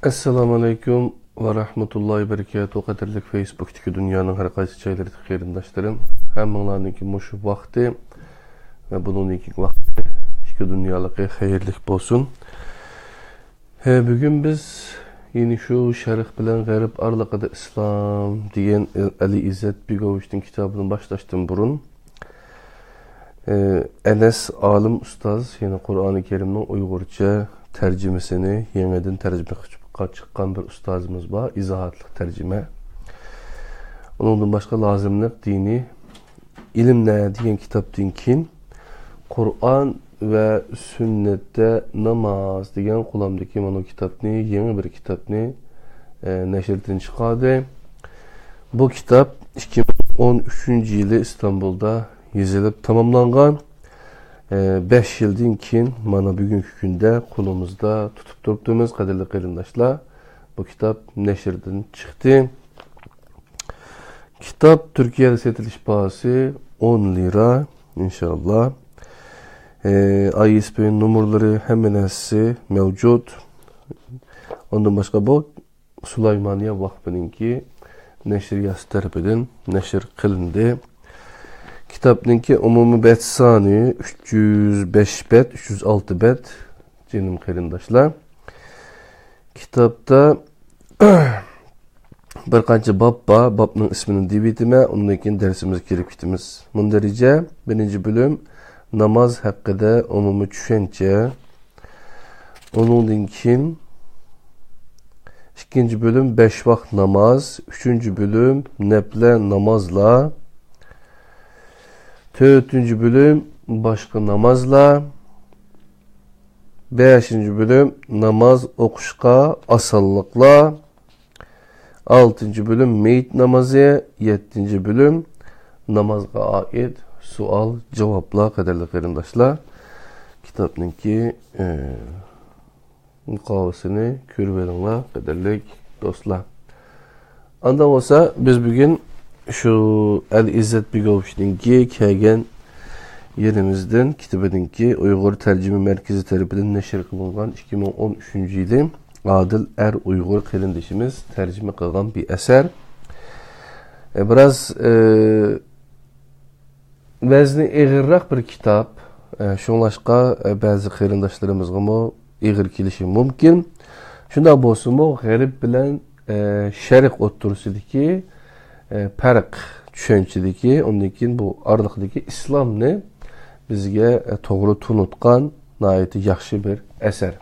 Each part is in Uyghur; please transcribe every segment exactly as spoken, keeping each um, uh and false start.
ئەسسالامۇ ئەلەيكۇم ۋە رەھمەتۇللاھى ۋە بەرىكاتۇھ. قەدىرلىك فېيسبۇكتىكى دۇنيانىڭ ھەر قايسى جايلىرىدىكى قېرىنداشلىرىم، ھەممىڭلارنىڭكى مۇشۇ ۋاقتى ۋە بۇنىڭدىن كېيىنكى ۋاقتى ئىككى دۇنيالىقى خەيرلىك بولسۇن. ھە، بۈگۈن بىز يەنە شۇ شەرق بىلەن غەرب ئارىلىقىدا ئىسلام دېگەن ئەلى ئىززەت بېگوۋىچنىڭ كىتابىنى باشلاشتىن بۇرۇن، ئەنەس ئالىم ئۇستاز يەنە قۇرئانى كەرىمنىڭ ئۇيغۇرچە تەرجىمىسىنى يېڭىدىن تەرجىمە قىلىپ چىققان بىر ئۇستازىمىز بار، ئىزاھاتلىق تەرجىمە. ئۇنىڭدىن باشقا لازىملىق دىنىي ئىلىم نە دېگەن كىتابتىن كېيىن قۇرئان ۋە سۈننەتتە ناماز دېگەن قولۇمدىكى مانا كىتابنى، يېڭى بىر كىتابنى، ئە، نەشردىن چىقاردى. بۇ كىتاب ئىككى مىڭ ئون ئۈچىنچى يىلى ئىستانبۇلدا يېزىلىپ تاماملانغان. ئە، بەش يىلدىن كېيىن مانا بۈگۈنكى كۈندە قولىمىزدا تۇتۇپ تۇرۇپتىمىز، قەدىرلىك قېرىنداشلار. بۇ كىتاب نەشردىن چىقتى. كىتاب تۈركىيەدە سېتىلىش باھاسى ئون لىرا، ئىنشاللا. ئە، ئاي ئېس بى ئېن نومۇرلىرى، ھەممە نەرسىسى مەۋجۇت. ئۇندىن باشقا بۇ سۇلايمانىيە ۋاقفىنىڭكى نەشرىياتى تەرىپىدىن نەشر قىلىندى. كىتابنىڭكى ئومۇمىي بەت سانى ئۈچ يۈز بەش بەت، ئۈچ يۈز ئالتە بەت، جېنىم قېرىنداشلار. كىتابتا بىر قانچە باب بار. بابنىڭ ئىسمىنى دېيىۋېتىمەن، ئۇندىن كېيىن دەرسىمىزگە كىرىپ كېتىمىز. مۇندەرىجە، بىرىنچى بۆلۈم، ناماز ھەققىدە ئومۇمىي چۈشەنچە. ئۇنىڭدىن كېيىن ئىككىنچى بۆلۈم، بەش ۋاق ناماز. ئۈچىنچى بۆلۈم، نەپلە نامازلار. تۆتىنچى بۆلۈم، باشقا نامازلار. بەشىنچى بۆلۈم، ناماز ئوقۇشقا ئاسانلىقلار. ئالتىنچى بۆلۈم، مېيىت نامازى. يەتتىنچى بۆلۈم، نامازغا ئائىت سوئال جاۋابلار. قەدىرلىك قېرىنداشلار، كىتابنىڭكى، ئە، مۇقاۋىسىنى كۆرۈۋېلىڭلار، قەدىرلىك دوستلار. ئاندا بولسا، بىز بۈگۈن شۇ ئەل ئىززەت بېگوۋىچنىڭكى كەلگەن يېرىمىزدىن كىتابىنىڭكى ئۇيغۇر تەرجىمە مەركىزى تەرىپىدىن نەشر قىلىنغان ئىككى مىڭ ئون ئۈچىنچى يىلى ئادىل ئەر ئۇيغۇر قېرىندىشىمىز تەرجىمە قىلغان بىر ئەسەر. ئە، بىراز، ئە، ۋەزنى ئېغىرراق بىر كىتاب. ئە، شۇڭلاشقا، ئە، بەزى قېرىنداشلىرىمىزغىمۇ ئېغىر كېلىشى مۇمكىن. شۇنداق بولسىمۇ، غەرب بىلەن، ئە، شەرق ئوتتۇرىسىدىكى، ئە، پەرق چۈشەنچىدىكى، ئۇندىن كېيىن بۇ ئارىلىقتىكى ئىسلامنى بىزگە، ئە، توغرا تونۇتقان ناھايىتى ياخشى بىر ئەسەر.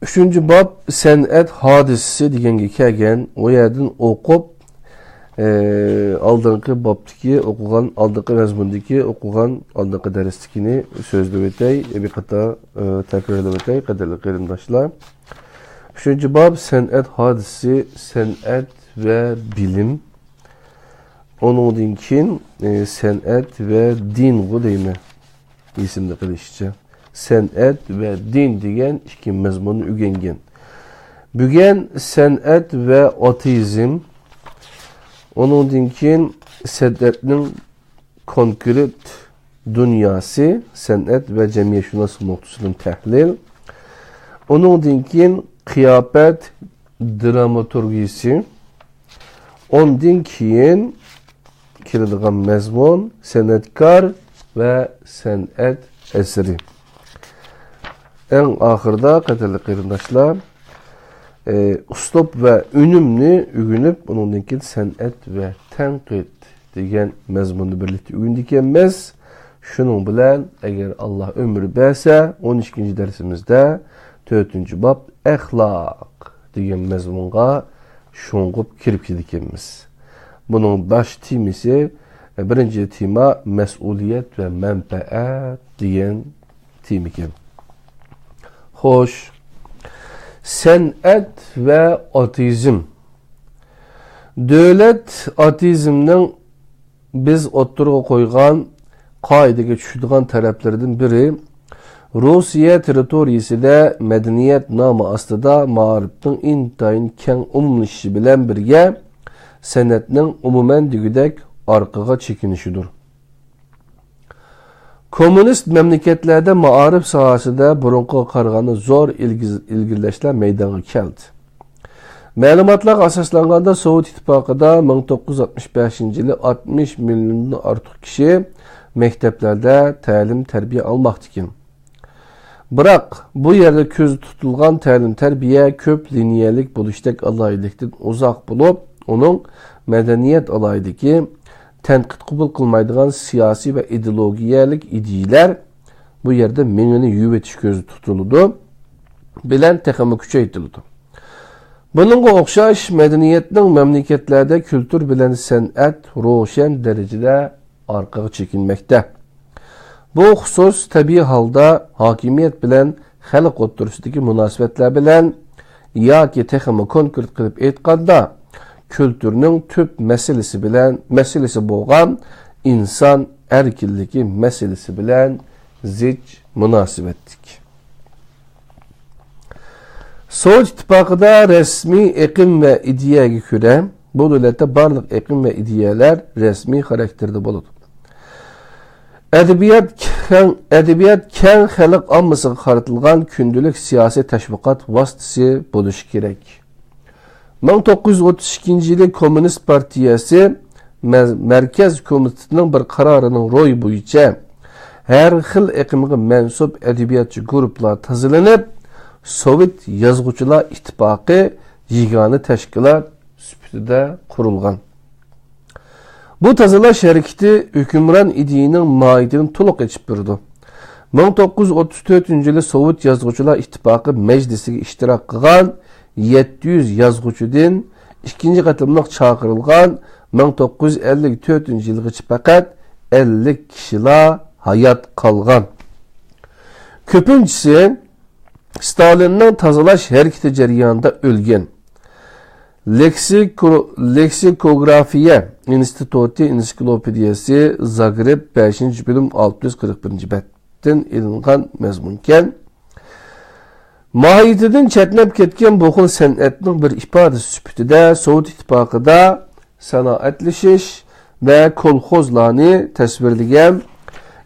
ئۈچىنچى باب سەنئەت ھادىسىسى دېگەنگە كەلگەن، ئۇ يەردىن ئوقۇپ، ئە، ئالدىنقى بابتىكى ئوقۇغان، ئالدىنقى مەزمۇندىكى ئوقۇغان، ئالدىنقى دەرستىكىنى سۆزلەپ ئۆتەي، بىر قېتىم، ئە، تەكرارلاپ ئۆتەي، قەدىرلىك قېرىنداشلار. ئۈچىنچى باب سەنئەت ھادىسىسى، سەنئەت ۋە بىلىم. ئۇنىڭدىن كېيىن، ئە، سەنئەت ۋە دىنغۇ دەيمەن. ئېسىمدە قېلىشىچە، سەنئەت ۋە دىن دېگەن ئىككى مەزمۇننى ئۆگەنگەن. بۈگۈن سەنئەت ۋە ئاتېئىزم، ئۇنىڭدىن كېيىن سەنئەتنىڭ كونكرېت دۇنياسى، سەنئەت ۋە جەمئىيەتشۇناسلىق نۇقتىسىدىن تەھلىل، ئۇنىڭدىن كېيىن قىياپەت دراماتورگىيىسى، ئۇندىن كېيىن كېلىدىغان مەزمۇن سەنئەتكار ۋە سەنئەت ئەسىرى. ئەڭ ئاخىرىدا، قەدىرلىك قېرىنداشلار، ئە، ئۇسلۇب ۋە ئۈنۈمنى ئۆگىنىپ، ئۇنىڭدىن كېيىن سەنئەت ۋە تەنقىد دېگەن مەزمۇننى بىرلىكتە ئۆگىنىدىكەنمىز. شۇنىڭ بىلەن، ئەگەر ئاللا ئۆمۈر بەرسە، ئون ئىككىنچى دەرسىمىزدە تۆتىنچى باب ئەخلاق دېگەن مەزمۇنغا شۇڭغۇپ كىرىپ كېتىدىكەنمىز. بۇنىڭ باش تېمىسى، بىرىنچى تېما مەسئۇلىيەت ۋە مەنپەئەت دېگەن تېما ئىكەن. خوش، سەنئەت ۋە ئاتېئىزم. دۆلەت ئاتېئىزمنىڭ بىز ئوتتۇرىغا قويغان قائىدىگە چۈشىدىغان تەرەپلىرىدىن بىرى، روسىيە تېررىتورىيىسىدە مەدەنىيەت نامى ئاستىدا مائارىپنىڭ ئىنتايىن كەڭ ئومۇملىشىشى بىلەن بىرگە، سەنئەتنىڭ ئومۇمەن دېگۈدەك ئارقىغا چېكىنىشىدۇر. كوممۇنىست مەملىكەتلەردە مائارىپ ساھەسىدە بۇرۇنقىغا قارىغاندا زور ئىلگىز-، ئىلگىرىلەشلەر مەيدانغا كەلدى. مەلۇماتلارغا ئاساسلانغاندا، سوۋېت ئىتتىپاقىدا مىڭ توققۇز يۈز ئاتمىش بەشىنچى يىلى ئاتمىش مىليوندىن ئارتۇق كىشى مەكتەپلەردە تەلىم-تەربىيە ئالماقتىكەن. بىراق، بۇ يەردە كۆزدە تۇتۇلغان تەلىم-تەربىيە كۆپ لىنىيەلىك بولۇشتەك ئالاھىدىلىكتىن ئۇزاق بولۇپ، ئۇنىڭ مەدەنىيەت ئالاھىدىلىكى، تەنقىد قوبۇل قىلمايدىغان سىياسىي ۋە ئىدېئولوگىيەلىك ئىدىيىلەر، بۇ يەردە مېڭىنى يۇيۇۋېتىش كۆزدە تۇتۇلىدۇ، بىلەن تېخىمۇ كۈچەيتىلىدۇ. بۇنىڭغا ئوخشاش، مەدەنىيەتنىڭ مەملىكەتلەردە كۈلتۈر بىلەن سەنئەت روشەن دەرىجىدە ئارقىغا چېكىنمەكتە. بۇ خۇسۇس تەبىئىي ھالدا ھاكىمىيەت بىلەن خەلق ئوتتۇرىسىدىكى مۇناسىۋەتلەر بىلەن ياكى تېخىمۇ كونكرېت قىلىپ ئېيتقاندا، كۈلتۈرنىڭ تۈپ مەسىلىسى بىلەن، مەسىلىسى بولغان ئىنسان ئەركىنلىكى مەسىلىسى بىلەن زىچ مۇناسىۋەتلىك. سوۋېت ئىتتىپاقىدا رەسمىي ئېقىم ۋە ئىدىيەگە كۆرە، بۇ دۆلەتتە بارلىق ئېقىم ۋە ئىدىيەلەر رەسمىي خاراكتېردا بولىدۇ. ئەدەبىيات كەڭ، ئەدەبىيات كەڭ خەلق ئاممىسىغا قارىتىلغان كۈندىلىك سىياسىي تەشۋىقات ۋاسىتىسى بولۇشى كېرەك. مىڭ توققۇز يۈز ئوتتۇز ئىككىنچى يىلى كوممۇنىست پارتىيەسى مە-، مەركەز كومىتېتىنىڭ بىر قارارىنىڭ روھى بويىچە، ھەر خىل ئېقىمغا مەنسۇپ ئەدەبىياتچى گۇرۇپپىلار تازىلىنىپ، سوۋېت يازغۇچىلار ئىتتىپاقى يېگانە تەشكىلات سۈپىتىدە قۇرۇلغان. بۇ تازىلاش ھەرىكىتى ھۆكۈمران ئىدىيىنىڭ ماھىيىتىنى تولۇق ئېچىپ بېرىدۇ. مىڭ توققۇز يۈز ئوتتۇز تۆتىنچى يىلى سوۋېت يازغۇچىلار ئىتتىپاقى مەجلىسىگە ئىشتىراك قىلغان يەتتە يۈز يازغۇچىدىن ئىككىنچى قېتىملىق چاقىرىلغان مىڭ توققۇز يۈز ئەللىك تۆتىنچى يىلغىچە پەقەت ئەللىك كىشىلا ھايات قالغان. كۆپىنچىسى ستالىننىڭ تازىلاش ھەرىكىتى جەريانىدا ئۆلگەن. لېكسىكو-، لېكسىكوگرافىيە ئىنستىتۇتى ئېنسىكلوپېدىيەسى، زاگرېب، بەشىنچى بۆلۈم، ئالتە يۈز قىرىق بىرىنچى بەتتىن ئېلىنغان مەزمۇنكەن. ماھىيىتىدىن چەتنەپ كەتكەن بۇ خىل سەنئەتنىڭ بىر ئىپادىسى سۈپىتىدە سوۋېت ئىتتىپاقىدا سانائەتلىشىش ۋە كولخوزلارنى تەسۋىرلىگەن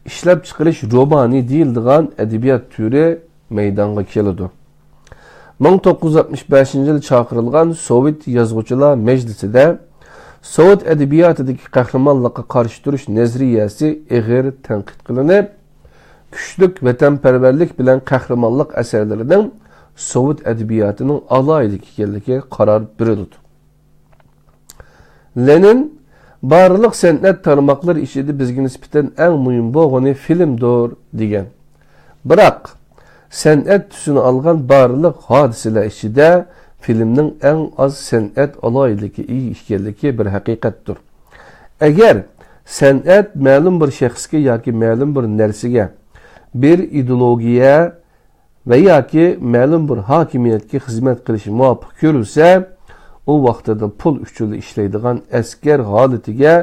ئىشلەپچىقىرىش رومانى دېيىلىدىغان ئەدەبىيات تۈرى مەيدانغا كېلىدۇ. مىڭ توققۇز يۈز ئاتمىش بەشىنچى يىلى چاقىرىلغان سوۋېت يازغۇچىلار مەجلىسىدە سوۋېت ئەدەبىياتىدىكى قەھرىمانلىققا قارشى تۇرۇش نەزەرىيەسى ئېغىر تەنقىد قىلىنىپ، كۈچلۈك ۋەتەنپەرۋەرلىك بىلەن قەھرىمانلىق ئەسەرلىرىنىڭ سوۋېت ئەدەبىياتىنىڭ ئالاھىدىلىكى ئىكەنلىكىگە قارار بېرىلىدۇ. لېنىن، بارلىق سەنئەت تارماقلىرى ئىچىدە بىزگە نىسبەتەن ئەڭ مۇھىم بولغىنى فىلىمدۇر، دېگەن. بىراق، سەنئەت تۈسىنى ئالغان بارلىق ھادىسىلەر ئىچىدە فىلىمنىڭ ئەڭ ئاز سەنئەت ئالاھىدىلىكىگە ئىگە ئىكەنلىكى بىر ھەقىقەتتۇر. ئەگەر سەنئەت مەلۇم بىر شەخسكە ياكى مەلۇم بىر نەرسىگە، بىر ئىدېئولوگىيە ۋە ياكى مەلۇم بىر ھاكىمىيەتكە خىزمەت قىلىشى مۇۋاپىق كۆرۈلسە، ئۇ ۋاقتىدا پۇل ئۈچۈنلا ئىشلەيدىغان ئەسكەر ھالىتىگە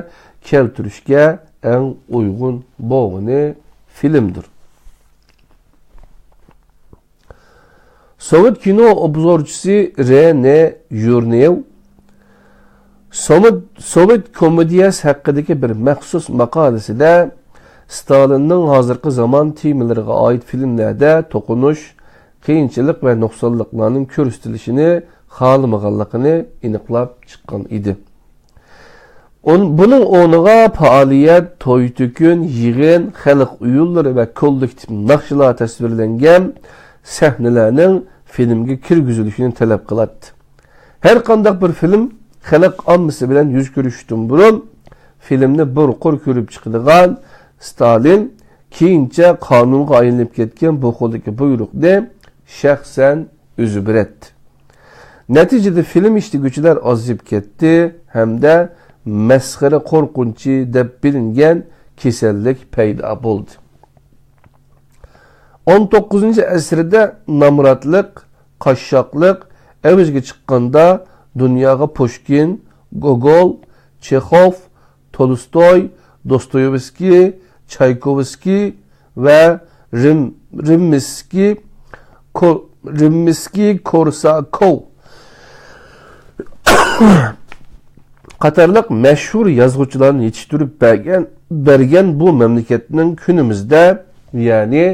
كەلتۈرۈشكە ئەڭ ئۇيغۇن بولغىنى فىلىمدۇر. سوۋېت كىنو ئوبزورچىسى رېنې يۇرنېۋ سومىد-، سوۋېت كومېدىيەسى ھەققىدىكى بىر مەخسۇس ماقالىسىدە ستالىننىڭ ھازىرقى زامان تېمىلىرىغا ئائىت فىلىملەردە توقۇنۇش، قىيىنچىلىق ۋە نۇقسانلىقلارنىڭ كۆرسىتىلىشىنى خالىمىغانلىقىنى ئېنىقلاپ چىققان ئىدى. ئون-، بۇنىڭ ئورنىغا پائالىيەت، توي-تۆكۈن، يىغىن، خەلق ئويۇنلىرى ۋە كوللېكتىپ ناخشىلار تەسۋىرلەنگەن سەھنىلەرنىڭ فىلىمگە كىرگۈزۈلۈشىنى تەلەپ قىلاتتى. ھەر قانداق بىر فىلىم خەلق ئاممىسى بىلەن يۈز كۆرۈشۈشتىن بۇرۇن فىلىمنى بىر قۇر كۆرۈپ چىقىدىغان ستالىن كېيىنچە قانۇنغا ئايلىنىپ كەتكەن بۇ خىلدىكى بۇيرۇقنى شەخسەن ئۆزى بېرەتتى. نەتىجىدە فىلىم ئىشلىگۈچىلەر ئازىيىپ كەتتى ھەمدە مەسخىرە قورقۇنچى دەپ بىلىنگەن كېسەللىك پەيدا بولدى. ئون توققۇزىنچى ئەسىردە نامراتلىق، قاششاقلىق ئەۋجىگە چىققاندا دۇنياغا پۇشكىن، گوگول، چېخوف، تولستوي، دوستويېۋسكىي، چايكوۋسكىي ۋە رىم-، رىمسكىي، كو-، رىمسكىي كورساكوۋ قاتارلىق مەشھۇر يازغۇچىلارنى يېتىشتۈرۈپ بەرگەن بەرگەن بۇ مەملىكەتنىڭ كۈنىمىزدە، يەنى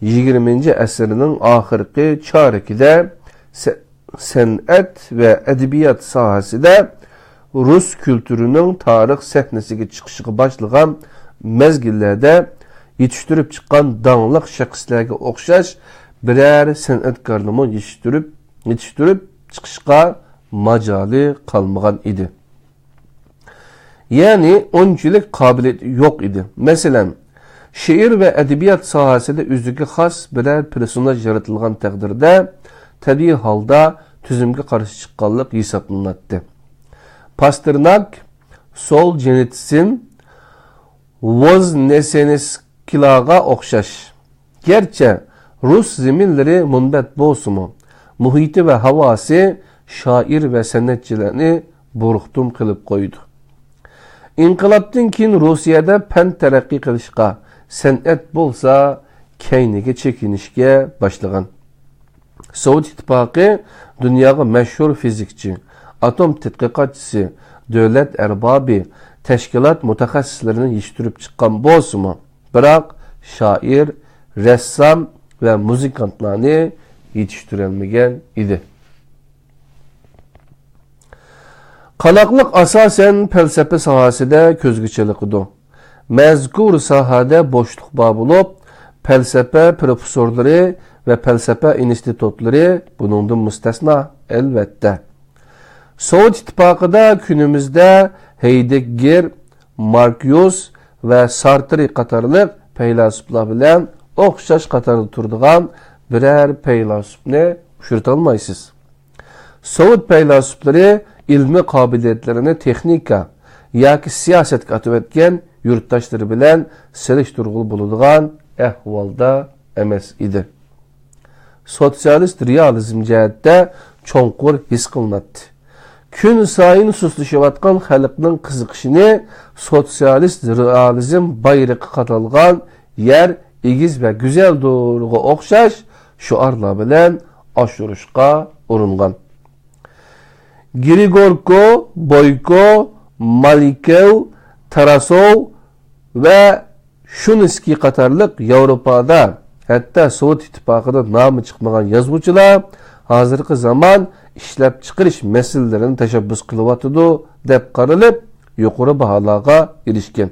يىگىرمىنچى ئەسىرنىڭ ئاخىرقى چارىكىدە سە-، سەنئەت ۋە ئەدەبىيات ساھەسىدە رۇس كۈلتۈرىنىڭ تارىخ سەھنىسىگە چىقىشقا باشلىغان مەزگىللەردە يېتىشتۈرۈپ چىققان داڭلىق شەخسلەرگە ئوخشاش بىرەر سەنئەتكارنىمۇ يېتىشتۈرۈپ، يېتىشتۈرۈپ چىقىشقا ماجالى قالمىغان ئىدى. يەنى ئۇنچىلىك قابىلىيىتى يوق ئىدى. مەسىلەن، شېئىر ۋە ئەدەبىيات ساھەسىدە ئۆزىگە خاس بىرەر پېرسوناژ يارىتىلغان تەقدىردە، تەبىئىي ھالدا تۈزۈمگە قارشى چىققانلىق ھېسابلىناتتى. پاستېرناك، سولجېنىتسىن، ۋوزنېسېنسكىيلارغا ئوخشاش. گەرچە رۇس زېمىنلىرى مۇنبەت بولسىمۇ، مۇھىتى ۋە ھاۋاسى شائىر ۋە سەنئەتچىلەرنى بۇرۇقتۇم قىلىپ قويىدۇ. ئىنقىلابتىن كېيىن روسىيەدە پەن تەرەققىي قىلىشقا، سەنئەت بولسا كەينىگە چېكىنىشكە باشلىغان. سوۋېت ئىتتىپاقى دۇنياغا مەشھۇر فىزىكچى، ئاتوم تەتقىقاتچىسى، دۆلەت ئەربابى، تەشكىلات مۇتەخەسسىسلىرىنى يېتىشتۈرۈپ چىققان بولسىمۇ، بىراق شائىر، رەسسام ۋە مۇزىكانتلارنى يېتىشتۈرەلمىگەن ئىدى. قالاقلىق ئاساسەن پەلسەپە ساھەسىدە كۆزگە چېلىقىدۇ. مەزكۇر ساھەدە بوشلۇق بار بولۇپ، پەلسەپە پروفېسسورلىرى ۋە پەلسەپە ئىنستىتۇتلىرى بۇنىڭدىن مۇستەسنا، ئەلۋەتتە. سوۋېت ئىتتىپاقىدا كۈنىمىزدە ھېيدېگگېر، ماركيۇس ۋە سارترى قاتارلىق پەيلاسوپلار بىلەن ئوخشاش قاتاردا تۇرىدىغان بىرەر پەيلاسوپنى ئۇچرىتالمايسىز. سوۋېت پەيلاسوپلىرى ئىلمىي قابىلىيەتلىرىنى تېخنىكا ياكى سىياسەتكە ئاتىۋەتكەن يۇرتداشلىرى بىلەن سېلىشتۇرغىلى بولىدىغان ئەھۋالدا ئەمەس ئىدى. سوتسىيالىست رېئالىزم جەھەتتە چوڭقۇر ھېس قىلىناتتى. كۈنسايىن سۇسلىشىۋاتقان خەلقنىڭ قىزىقىشىنى سوتسىيالىست رېئالىزم بايرىقى قادالغان يەر ئېگىز ۋە گۈزەلدۇرغا ئوخشاش شوئارلار بىلەن ئاشۇرۇشقا ئۇرۇنغان. گرىگوركو، بويكو، مالىكوۋ، تاراسوۋ ۋە شۇنسكىي قاتارلىق ياۋروپادا، ھەتتا سوۋېت ئىتتىپاقىدا نامى چىقمىغان يازغۇچىلار ھازىرقى زامان ئىشلەپچىقىرىش مەسىلىلىرىنى تەشەببۇس قىلىۋاتىدۇ، دەپ قارىلىپ، يۇقىرى باھالارغا ئېرىشكەن.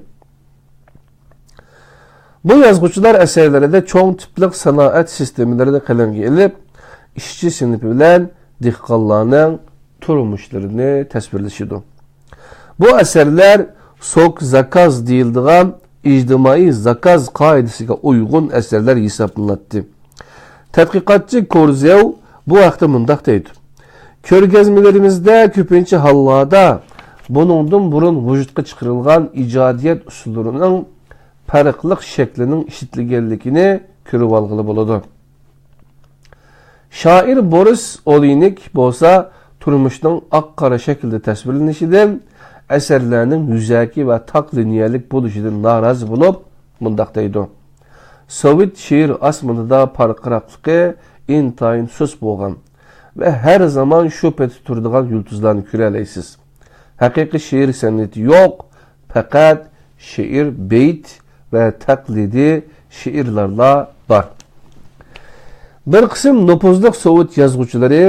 بۇ يازغۇچىلار ئەسەرلىرىدە چوڭ تىپلىق سانائەت سىستېمىلىرىنى قەلەمگە ئېلىپ، ئىشچى سىنىپى بىلەن دېھقانلارنىڭ تۇرمۇشلىرىنى تەسۋىرلىشىدۇ. بۇ ئەسەرلەر سوك زاكاز دېيىلىدىغان ئىجتىمائىي زاكاز قائىدىسىگە ئۇيغۇن ئەسەرلەر ھېسابلىناتتى. تەتقىقاتچى كورزېۋ بۇ ھەقتە مۇنداق دەيدۇ: كۆرگەزمىلىرىمىزدە كۆپىنچە ھاللاردا بۇنىڭدىن بۇرۇن ۋۇجۇدقا چىقىرىلغان ئىجادىيەت ئۇسۇللىرىنىڭ پەرقلىق شەكلىنىڭ ئىشلىتىلگەنلىكىنى كۆرۈۋالغىلى بولىدۇ. شائىر بورىس ئولېينىك بولسا تۇرمۇشنىڭ ئاق-قارا شەكىلدە تەسۋىرلىنىشىدىن، ئەسەرلەرنىڭ يۈزەكى ۋە تاق لىنىيەلىك بولۇشىدىن نارازى بولۇپ، مۇنداق دەيدۇ: سوۋېت شېئىر ئاسمىنىدا پارقىراقلىقى ئىنتايىن سۇس بولغان ۋە ھەر زامان شۇ پېتى تۇرىدىغان يۇلتۇزلارنى كۆرەلەيسىز. ھەقىقىي شېئىر سەنئىتى يوق، پەقەت شېئىر بېيىت ۋە تەقلىدىي شېئىرلارلا بار. بىر قىسىم نوپۇزلۇق سوۋېت يازغۇچىلىرى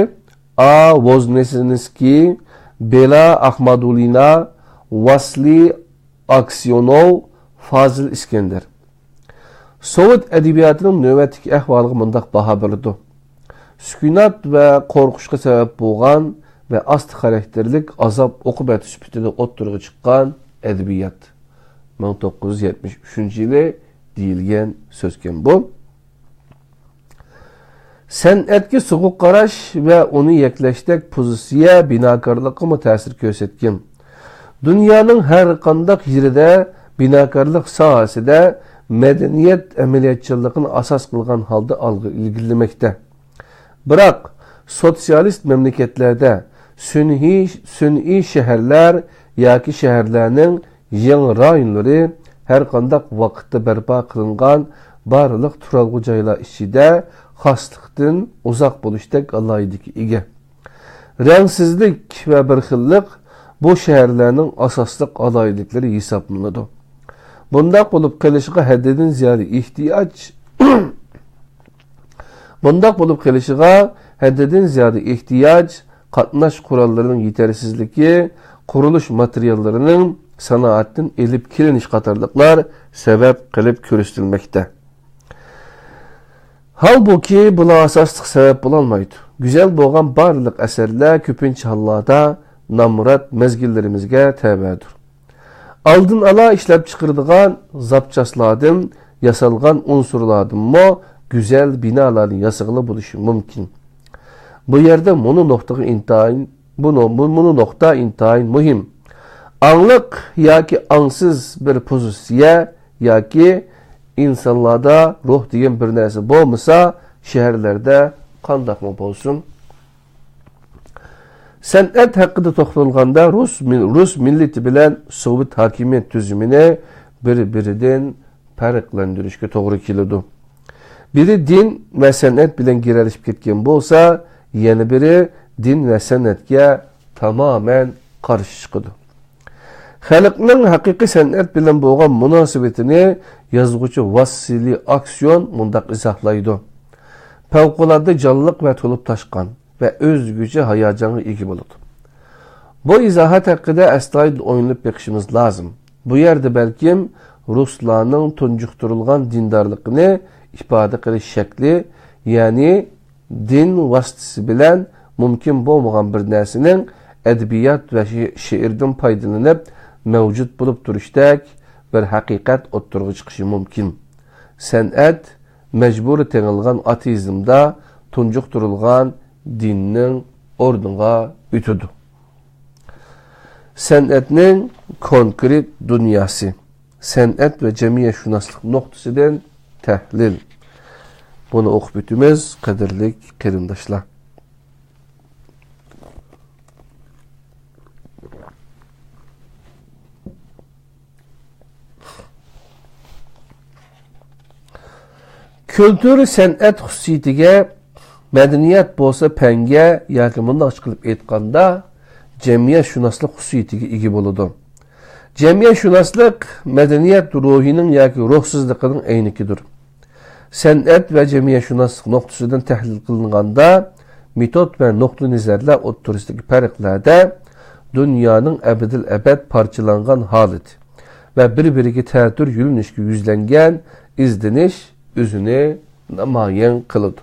ئا. ۋوزنېسېنسكىي، بېلا ئاخمادۇلىنا، ۋاسلىي ئاكسىيونوۋ، فازىل ئىسكەندەر. سوۋېت ئەدەبىياتىنىڭ نۆۋەتتىكى ئەھۋالىغا مۇنداق باھا بېرىدۇ: سۈكۈنات ۋە قورقۇشقا سەۋەب بولغان ۋە ئاستا خاراكتېرلىك ئازاب ئوقۇبەت سۈپىتىدە ئوتتۇرىغا چىققان ئەدەبىيات. مىڭ توققۇز يۈز يەتمىش ئۈچىنچى يىلى دېيىلگەن سۆزكەن بۇ. سەنئەتكە سوغۇق قاراش ۋە ئۇنى يەكلەشتەك پوزىتسىيە بىناكارلىققىمۇ تەسىر كۆرسەتكەن. دۇنيانىڭ ھەر قانداق يېرىدە بىناكارلىق ساھەسىدە مەدەنىيەت ئەمەلىيەتچانلىقىنى ئاساس قىلغان ھالدا ئالغا ئىلگىرىلىمەكتە. بىراق، سوتسىيالىست مەملىكەتلەردە سۈنئىي، سۈنئىي شەھەرلەر ياكى شەھەرلەرنىڭ يېڭى رايونلىرى ھەر قانداق ۋاقىتتا بەرپا قىلىنغان بارلىق تۇرالغۇ جايلار ئىچىدە خاسلىقتىن ئۇزاق بولۇشتەك ئالاھىدىلىككە ئىگە. رەڭسىزلىك ۋە بىر خىللىق بۇ شەھەرلەرنىڭ ئاساسلىق ئالاھىدىلىكلىرى ھېسابلىنىدۇ. بۇنداق بولۇپ قېلىشىغا ھەددىدىن زىيادە ئېھتىياج، بۇنداق بولۇپ قېلىشىغا ھەددىدىن زىيادە ئېھتىياج، قاتناش قوراللىرىنىڭ يېتەرسىزلىكى، قۇرۇلۇش ماتېرىياللىرىنىڭ سانائەتتىن ئېلىپ كېلىنىش قاتارلىقلار سەۋەب قىلىپ كۆرسىتىلمەكتە. ھالبۇكى، بۇلار ئاساسلىق سەۋەب بولالمايدۇ. گۈزەل بولغان بارلىق ئەسەرلەر كۆپىنچە ھاللاردا نامرات مەزگىللىرىمىزگە تەۋەدۇر. ئالدىن ئالا ئىشلەپچىقىرىدىغان زاپچاسلاردىن ياسالغان ئۇنسۇرلاردىنمۇ گۈزەل بىنالارنى ياسىغىلى بولۇشى مۇمكىن. بۇ يەردە مۇنۇ نۇقتىغا ئىنتايىن، بۇ نۇ-، بۇ، مۇنۇ نۇقتا ئىنتايىن مۇھىم. ئاڭلىق ياكى ئاڭسىز بىر پوزىتسىيە ياكى ئىنسانلاردا روھ دېگەن بىر نەرسە بولمىسا، شەھەرلەردە قانداقمۇ بولسۇن؟ سەنئەت ھەققىدە توختالغاندا، رۇس مىل-، رۇس مىللىتى بىلەن سوۋېت ھاكىمىيەت تۈزۈمىنى بىر-بىرىدىن پەرقلەندۈرۈشكە توغرا كېلىدۇ. بىرى دىن ۋە سەنئەت بىلەن گىرەلىشىپ كەتكەن بولسا، يەنە بىرى دىن ۋە سەنئەتكە تامامەن قارشى چىقىدۇ. خەلقنىڭ ھەقىقىي سەنئەت بىلەن بولغان مۇناسىۋىتىنى يازغۇچى ۋاسسىلىي ئاكسىيون مۇنداق ئىزاھلايدۇ: پەۋقۇلئاددە جانلىق ۋە تولۇپ تاشقان ۋە ئۆزگىچە ھاياجانغا ئىگە بولىدۇ. بۇ ئىزاھات ھەققىدە ئەستايىدىل ئويلىنىپ بېقىشىمىز لازىم. بۇ يەردە بەلكىم رۇسلارنىڭ تۇنجۇقتۇرۇلغان دىندارلىقىنى ئىپادە قىلىش شەكلى، يەنى دىن ۋاسىتىسى بىلەن مۇمكىن بولمىغان بىر نەرسىنىڭ ئەدەبىيات ۋە شې-، شېئىردىن پايدىلىنىپ مەۋجۇت بولۇپ تۇرۇشتەك بىر ھەقىقەت ئوتتۇرىغا چىقىشى مۇمكىن. سەنئەت مەجبۇرىي تېڭىلغان ئاتېئىزمدا تۇنجۇقتۇرۇلغان دىننىڭ ئورنىغا ئۆتىدۇ. سەنئەتنىڭ كونكرېت دۇنياسى. سەنئەت ۋە جەمئىيەتشۇناسلىق نۇقتىسىدىن تەھلىل. بۇنى ئوقۇپ ئۆتىمىز، قەدىرلىك قېرىنداشلار. كۈلتۈر سەنئەت خۇسۇسىيىتىگە، مەدەنىيەت بولسا پەنگە ياكى مۇنداقچە قىلىپ ئېيتقاندا، جەمئىيەتشۇناسلىق خۇسۇسىيىتىگە ئىگە بولىدۇ. جەمئىيەتشۇناسلىق مەدەنىيەت روھىنىڭ ياكى روھسىزلىقىنىڭ ئەينىكىدۇر. سەنئەت ۋە جەمئىيەتشۇناسلىق نۇقتىسىدىن تەھلىل قىلىنغاندا، مېتود ۋە نۇقتىئىنەزەرلەر ئوتتۇرىسىدىكى پەرقلەردە دۇنيانىڭ ئەبەدىل ئەبەد پارچىلانغان ھالىتى ۋە بىر-بىرىگە تەتۈر يۆنىلىشكە يۈزلەنگەن ئىزدىنىش ئۆزىنى نامايان قىلىدۇ.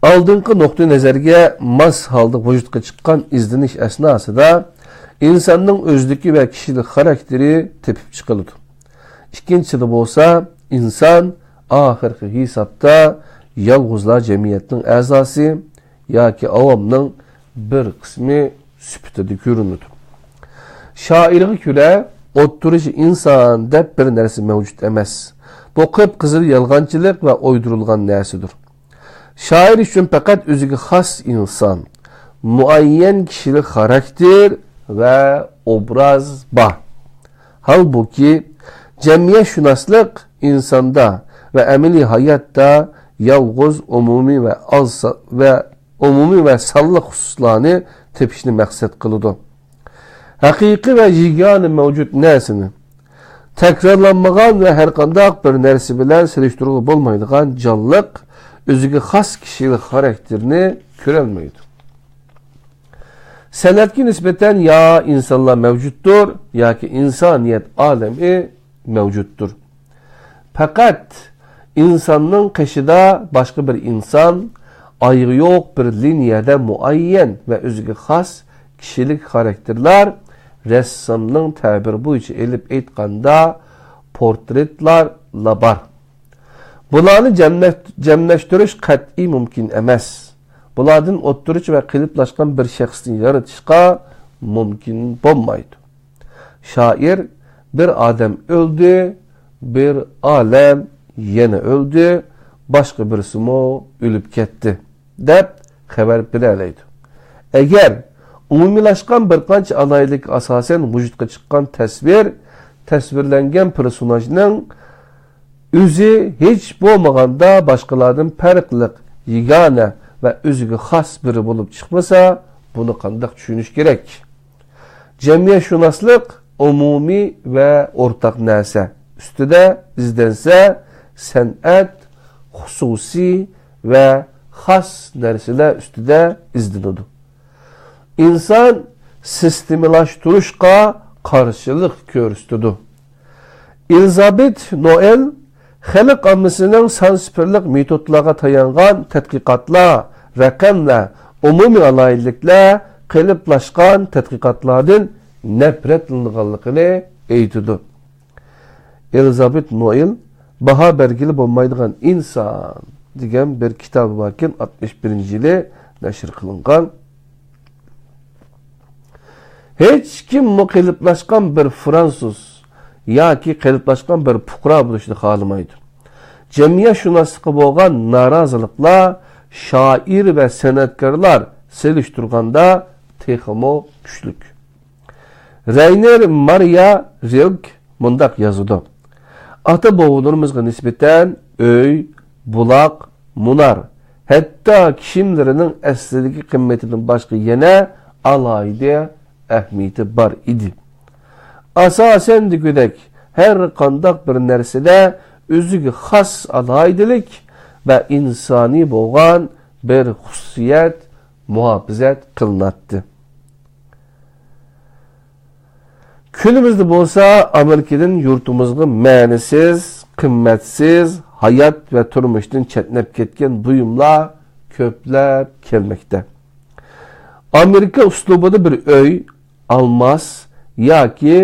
ئالدىنقى نۇقتىئىنەزەرگە ماس ھالدا ۋۇجۇدقا چىققان ئىزدىنىش ئەسناسىدا ئىنساننىڭ ئۆزلۈكى ۋە كىشىلىك خاراكتېرى تېپىپ چىقىلىدۇ. ئىككىنچىسىدە بولسا، ئىنسان ئاخىرقى ھېسابتا يالغۇزلا جەمئىيەتنىڭ ئەزاسى ياكى ئاۋامنىڭ بىر قىسمى سۈپىتىدە كۆرۈنىدۇ. شائىرغا كۆرە، ئوتتۇرىچە ئىنسان دەپ بىر نەرسە مەۋجۇت ئەمەس. بۇ قىپقىزىل يالغانچىلىق ۋە ئويدۇرۇلغان نەرسىدۇر. شائىر ئۈچۈن پەقەت ئۆزىگە خاس ئىنسان، مۇئەييەن كىشىلىك خاراكتېر ۋە ئوبراز بار. ھالبۇكى، جەمئىيەتشۇناسلىق ئىنساندا ۋە ئەمەلىي ھاياتتا يالغۇز ئومۇمىي ۋە ئاز سا-، ۋە ئومۇمىي ۋە سانلىق خۇسۇسلارنى تېپىشنى مەقسەت قىلىدۇ. ھەقىقىي ۋە يېگانە مەۋجۇت نەرسىنى، تەكرارلانمىغان ۋە ھەرقانداق بىر نەرسە بىلەن سېلىشتۇرغىلى بولمايدىغان جانلىق، ئۆزىگە خاس كىشىلىك خاراكتېرنى كۆرەلمەيدۇ. سەنئەتكە نىسبەتەن يا ئىنسانلار مەۋجۇتتۇر، ياكى ئىنسانىيەت ئالىمى مەۋجۇتتۇر. پەقەت ئىنساننىڭ قېشىدا باشقا بىر ئىنسان، ئايىغى يوق بىر لىنىيەدە مۇئەييەن ۋە ئۆزىگە خاس كىشىلىك خاراكتېرلار، رەسسامنىڭ تەبىرى بويىچە ئېلىپ ئېيتقاندا، پورترېتلارلا بار. بۇلارنى جەملەش-، جەملەشتۈرۈش قەتئىي مۇمكىن ئەمەس. بۇلاردىن ئوتتۇرىچە ۋە قېلىپلاشقان بىر شەخسنى يارىتىشقا مۇمكىن بولمايدۇ. شائىر «بىر ئادەم ئۆلدى، بىر ئالەم يەنە ئۆلدى، باشقا بىرسىمۇ ئۆلۈپ كەتتى» دەپ خەۋەر بېرەلەيدۇ. ئەگەر ئومۇمىيلاشقان بىر قانچە ئالاھىدىلىككە ئاساسەن ۋۇجۇدقا چىققان تەسۋىر، تەسۋىرلەنگەن پېرسوناژنىڭ ئۆزى ھېچ بولمىغاندا باشقىلاردىن پەرقلىق، يېگانە ۋە ئۆزىگە خاس بىرى بولۇپ چىقمىسا، بۇنى قانداق چۈشىنىش كېرەك؟ جەمئىيەتشۇناسلىق ئومۇمىي ۋە ئورتاق نەرسە ئۈستىدە ئىزدەنسە، سەنئەت خۇسۇسىي ۋە خاس نەرسىلەر ئۈستىدە ئىزدىنىدۇ. ئىنسان سىستېمىلاشتۇرۇشقا قارشىلىق كۆرسىتىدۇ. ئېلىزابېت نوئېل خەلق ئاممىسىنىڭ سان سىفىرلىق مېتودلارغا تايانغان تەتقىقاتلار، رەقەملەر، ئومۇمىي ئالاھىدىلىكلەر قېلىپلاشقان تەتقىقاتلاردىن نەپرەتلىنىدىغانلىقىنى ئېيتىدۇ. ئېلىزابېت نوئېل باھا بەرگىلى بولمايدىغان ئىنسان دېگەن بىر كىتابى باركەن، ئاتمىش بىرىنچى يىلى نەشر قىلىنغان. ھېچكىممۇ قېلىپلاشقان بىر فرانسۇز ياكى قېلىپلاشقان بىر پۇقرا بولۇشنى خالىمايدۇ. جەمئىيەتشۇناسلىققا بولغان نارازىلىقلار شائىر ۋە سەنئەتكارلار سېلىشتۇرغاندا تېخىمۇ كۈچلۈك. رەينېر مارىيا رىلكې مۇنداق يازىدۇ: ئاتا-بوۋىلىرىمىزغا نىسبەتەن ئۆي، بۇلاق، مۇنار، ھەتتا كىيىملىرىنىڭ ئەسلىدىكى قىممىتىدىن باشقا يەنە ئالاھىدە ئەھمىيىتى بار ئىدى. ئاساسەن دېگۈدەك، ھەر قانداق بىر نەرسىدە ئۆزىگە خاس ئالاھىدىلىك ۋە ئىنسانىي بولغان بىر خۇسۇسىيەت مۇھاپىزەت قىلىناتتى. كۈنىمىزدە بولسا ئامېرىكىدىن يۇرتىمىزغا مەنىسىز، قىممەتسىز، ھايات ۋە تۇرمۇشتىن چەتنەپ كەتكەن بۇيۇملار كۆپلەپ كەلمەكتە. ئامېرىكا ئۇسلۇبىدا بىر ئۆي، ئالماس ياكى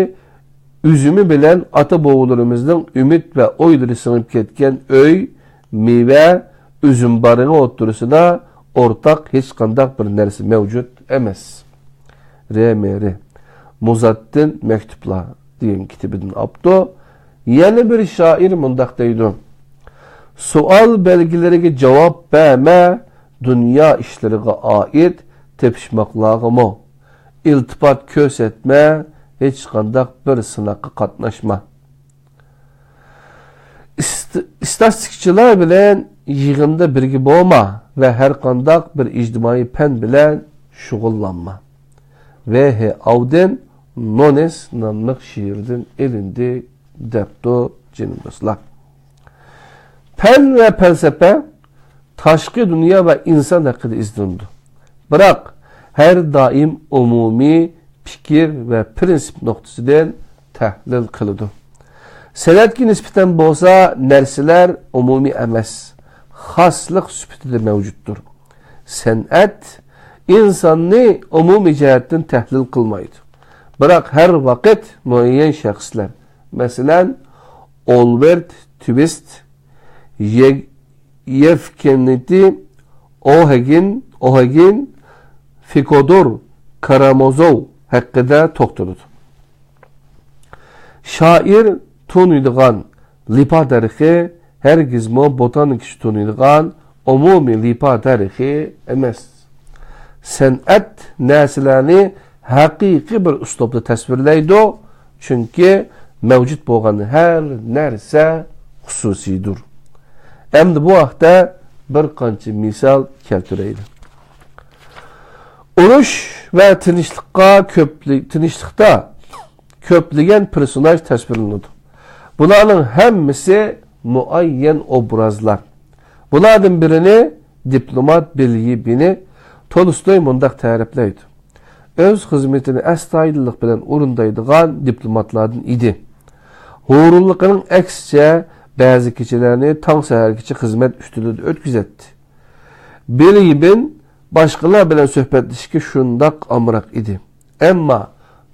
ئۈزۈمى بىلەن ئاتا-بوۋىلىرىمىزنىڭ ئۈمىد ۋە ئويلىرى سىڭىپ كەتكەن ئۆي، مېۋە، ئۈزۈم بارىڭى ئوتتۇرىسىدا ئورتاق ھېچقانداق بىر نەرسە مەۋجۇت ئەمەس. رەينېر مۇزاتتىن مەكتۇپلار دېگەن كىتىبىدىن ئاپتۇ. يەنە بىر شائىر مۇنداق دەيدۇ: سوئال بەلگىلىرىگە جاۋاب بەرمە، دۇنيا ئىشلىرىغا ئائىت تېپىشماقلارغىمۇ ئىلتىپات كۆرسەتمە، ھېچقانداق بىر سىناققا قاتناشما. ئىست-، ئىستاتىستىكىچىلار بىلەن يىغىندا بىرگە بولما ۋە ھەر قانداق بىر ئىجتىمائىي پەن بىلەن شۇغۇللانما. ۋ ھ ئاۋدېن نونېس ناملىق شېئىرىدىن ئېلىندى، دەپتۇ، جېنىم دوستلار. پەن ۋە پەلسەپە تاشقى دۇنيا ۋە ئىنسان ھەققىدە ئىزدىنىدۇ. بىراق، ھەر دائىم ئومۇمىي پىكىر ۋە پىرىنسىپ نۇقتىسىدىن تەھلىل قىلىدۇ. سەنئەتكە نىسبەتەن بولسا، نەرسىلەر ئومۇمىي ئەمەس، خاسلىق سۈپىتىدە مەۋجۇتتۇر. سەنئەت ئىنساننى ئومۇمىي جەھەتتىن تەھلىل قىلمايدۇ، بىراق ھەر ۋاقىت مۇئەييەن شەخسلەر، مەسىلەن، ئولبېرت توۋىست، يېگ-، يېۋكېنتى ئوھېگىن، ئوھېگىن، فېكودور كارامازوۋ ھەققىدە توختىلىدۇ. شائىر تونۇيدىغان لىپا دەرىخى ھەرگىزمۇ بوتانىكىچى تونۇيدىغان ئومۇمىي لىپا دەرىخى ئەمەس. سەنئەت نەرسىلەرنى ھەقىقىي بىر ئۇسلۇبتا تەسۋىرلەيدۇ، چۈنكى مەۋجۇت بولغان ھەر نەرسە خۇسۇسىيدۇر. ئەمدى بۇ ھەقتە بىر قانچە مىسال كەلتۈرەيلى. ئۇرۇش ۋە تىنچلىققا كۆپلە-، تىنچلىقتا كۆپلىگەن پېرسوناژ تەسۋىرلىنىدۇ. بۇلارنىڭ ھەممىسى مۇئەييەن ئوبرازلار. بۇلاردىن بىرىنى، دىپلومات بېليېۋنى تولستوي مۇنداق تەرىپلەيدۇ: ئۆز خىزمىتىنى ئەستايىدىللىق بىلەن ئورۇندايدىغان دىپلوماتلاردىن ئىدى. ھۇرۇنلۇقىنىڭ ئەكسىچە، بەزى كېچىلەرنى تاڭ سەھەرگىچە خىزمەت ئۈستىلىدە ئۆتكۈزەتتى. بېليېۋن باشقىلار بىلەن سۆھبەتلىشىشكە شۇنداق ئامراق ئىدى. ئەمما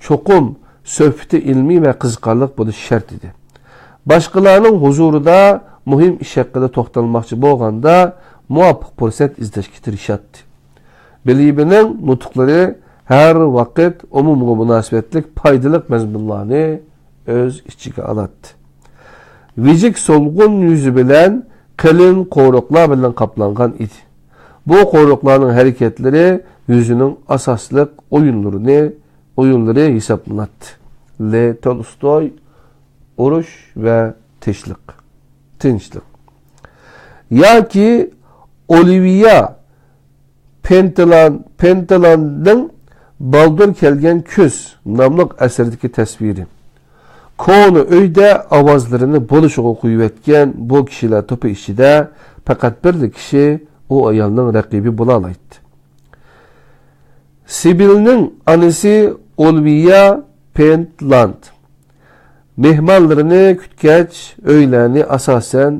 چوقۇم سۆھبىتى ئىلمىي ۋە قىزىقارلىق بولۇشى شەرت ئىدى. باشقىلارنىڭ ھۇزۇرىدا مۇھىم ئىش ھەققىدە توختالماقچى بولغاندا، مۇۋاپىق پۇرسەت ئىزدەشكە تىرىشاتتى. بېليېۋنىڭ نۇتۇقلىرى ھەر ۋاقىت ئومۇمغا مۇناسىۋەتلىك پايدىلىق مەزمۇنلارنى ئۆز ئىچىگە ئالاتتى. ۋىجىك سولغۇن يۈزى بىلەن قېلىن قورۇقلار بىلەن قاپلانغان ئىدى. بۇ قورۇقلارنىڭ ھەرىكەتلىرى يۈزىنىڭ ئاساسلىق ئويۇنلىرىنى، ئويۇنلىرى ھېسابلىناتتى. لېۋ تولستوي، ئۇرۇش ۋە تىنچلىق. تىنچلىق. ياكى ئولىۋىيە پېنتلان-، پېنتلاننىڭ بالدۇر كەلگەن كۈز ناملىق ئەسىرىدىكى تەسۋىرى. كونا ئۆيدە ئاۋازلىرىنى بولۇشىغا قويۇۋەتكەن بۇ كىشىلەر توپى ئىچىدە پەقەت بىرلا كىشى ئۇ ئايالنىڭ رەقىبى بولالايتتى. سىبىلنىڭ ئانىسى ئولىۋىيا پېنتلاند مېھمانلىرىنى كۈتكەچ، ئۆيلەرنى ئاساسەن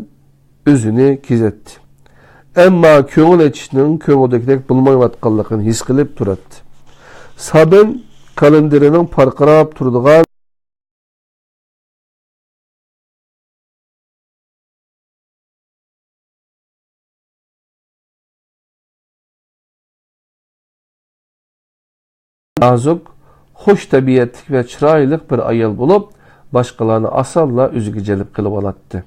ئۆزىنى كېزەتتى. ئەمما كۆڭۈل ئېچىشنىڭ كۆڭۈلدىكىدەك بولمايۋاتقانلىقىنى ھېس قىلىپ تۇراتتى. سابىن كالېندىرىنىڭ پارقىراپ تۇرىدىغان نازۇك، خۇش تەبىئەتلىك ۋە چىرايلىق بىر ئايال بولۇپ، باشقىلارنى ئاسانلا ئۆزىگە جەلپ قىلىۋالاتتى.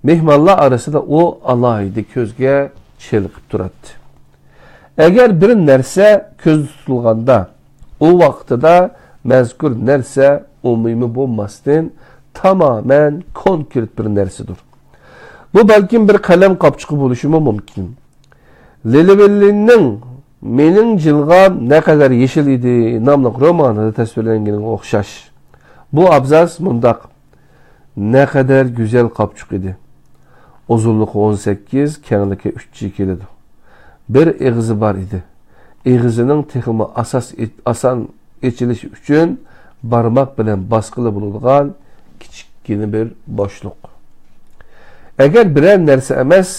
مېھمانلار ئارىسىدا ئۇ ئالاھىدە كۆزگە چېلىقىپ تۇراتتى. ئەگەر بىر نەرسە كۆزدە تۇتۇلغاندا، ئۇ ۋاقتىدا مەزكۇر نەرسە ئومۇمىي بولماستىن، تامامەن كونكرېت بىر نەرسىدۇر. بۇ بەلكىم بىر قەلەم قاپچۇقى بولۇشىمۇ مۇمكىن. لىلىۋېللىننىڭ مېنىڭ جىلغام نەقەدەر يېشىل ئىدى ناملىق رومانىدا تەسۋىرلەنگىنىگە ئوخشاش. بۇ ئابزاس مۇنداق: نەقەدەر گۈزەل قاپچۇق ئىدى. ئۇزۇنلۇقى ئون سەككىز، كەڭلىكى ئۈچ چى كېلىدۇ. بىر ئېغىزى بار ئىدى. ئېغىزىنىڭ تېخىمۇ ئاساس ئېچ-، ئاسان ئېچىلىشى ئۈچۈن بارماق بىلەن باسقىلى بولىدىغان كىچىككىنە بىر بوشلۇق. ئەگەر بىرەر نەرسە ئەمەس،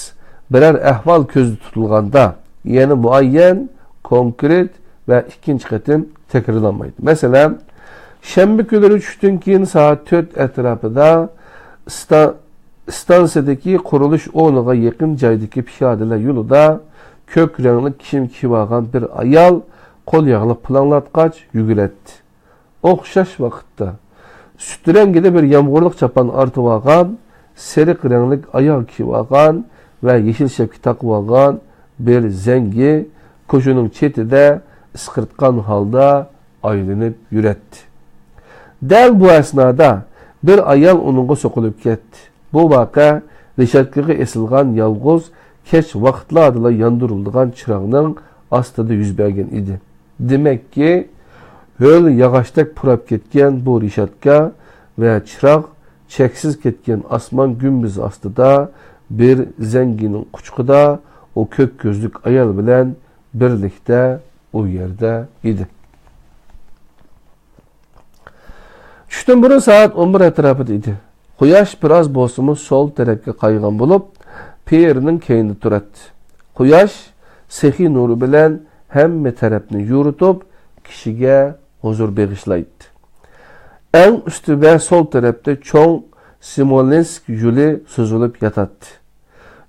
بىرەر ئەھۋال كۆزدە تۇتۇلغاندا، يەنى مۇئەييەن، كونكرېت ۋە ئىككىنچى قېتىم تەكرارلانمايدۇ. مەسىلەن، شەنبە كۈنلىرى چۈشتىن كېيىن سائەت تۆت ئەتراپىدا ئىستا-، ئىستانسىدىكى قۇرۇلۇش ئورنىغا يېقىن جايدىكى پىيادىلەر يولىدا كۆك رەڭلىك كىيىم كىيىۋالغان بىر ئايال قول ياغلىق پىلاڭلاتقاچ يۈگۈرەتتى. ئوخشاش ۋاقىتتا سۈت رەڭگىدە بىر يامغۇرلۇق چاپان ئارتىۋالغان، سېرىق رەڭلىك ئاياغ كىيىۋالغان ۋە يېشىل شەپكە تاقىۋالغان بىر زەڭگى كوچىنىڭ چېتىدە ئىسقىرتقان ھالدا ئايلىنىپ يۈرەتتى. دەل بۇ ئەسنادا بىر ئايال ئۇنىڭغا سوقۇلۇپ كەتتى. بۇ ۋەقە رېشاتكىغا ئېسىلغان يالغۇز كەچ ۋاقىتلاردىلا ياندۇرۇلىدىغان چىراغنىڭ ئاستىدا يۈز بەرگەن ئىدى. دېمەككى، ھۆل ياغاچتەك پۇراپ كەتكەن بۇ رېشاتكا ۋە چىراغ چەكسىز كەتكەن ئاسمان گۈمبىزى ئاستىدا بىر زەڭگىنىڭ قۇچىقىدا ئۇ كۆك كۆزلۈك ئايال بىلەن بىرلىكتە ئۇ يەردە ئىدى. چۈشتىن بۇرۇن سائەت ئون بىر ئەتراپىدا ئىدى. قۇياش بىراز بولسىمۇ سول تەرەپكە قايغان بولۇپ، پېئىرنىڭ كەينىدە تۇراتتى. قۇياش سېخىي نۇرى بىلەن ھەممە تەرەپنى يورۇتۇپ، كىشىگە ھۇزۇر بېغىشلايتتى. ئەڭ ئۈستى ۋە سول تەرەپتە چوڭ سمولېنسك يولى سوزۇلۇپ ياتاتتى.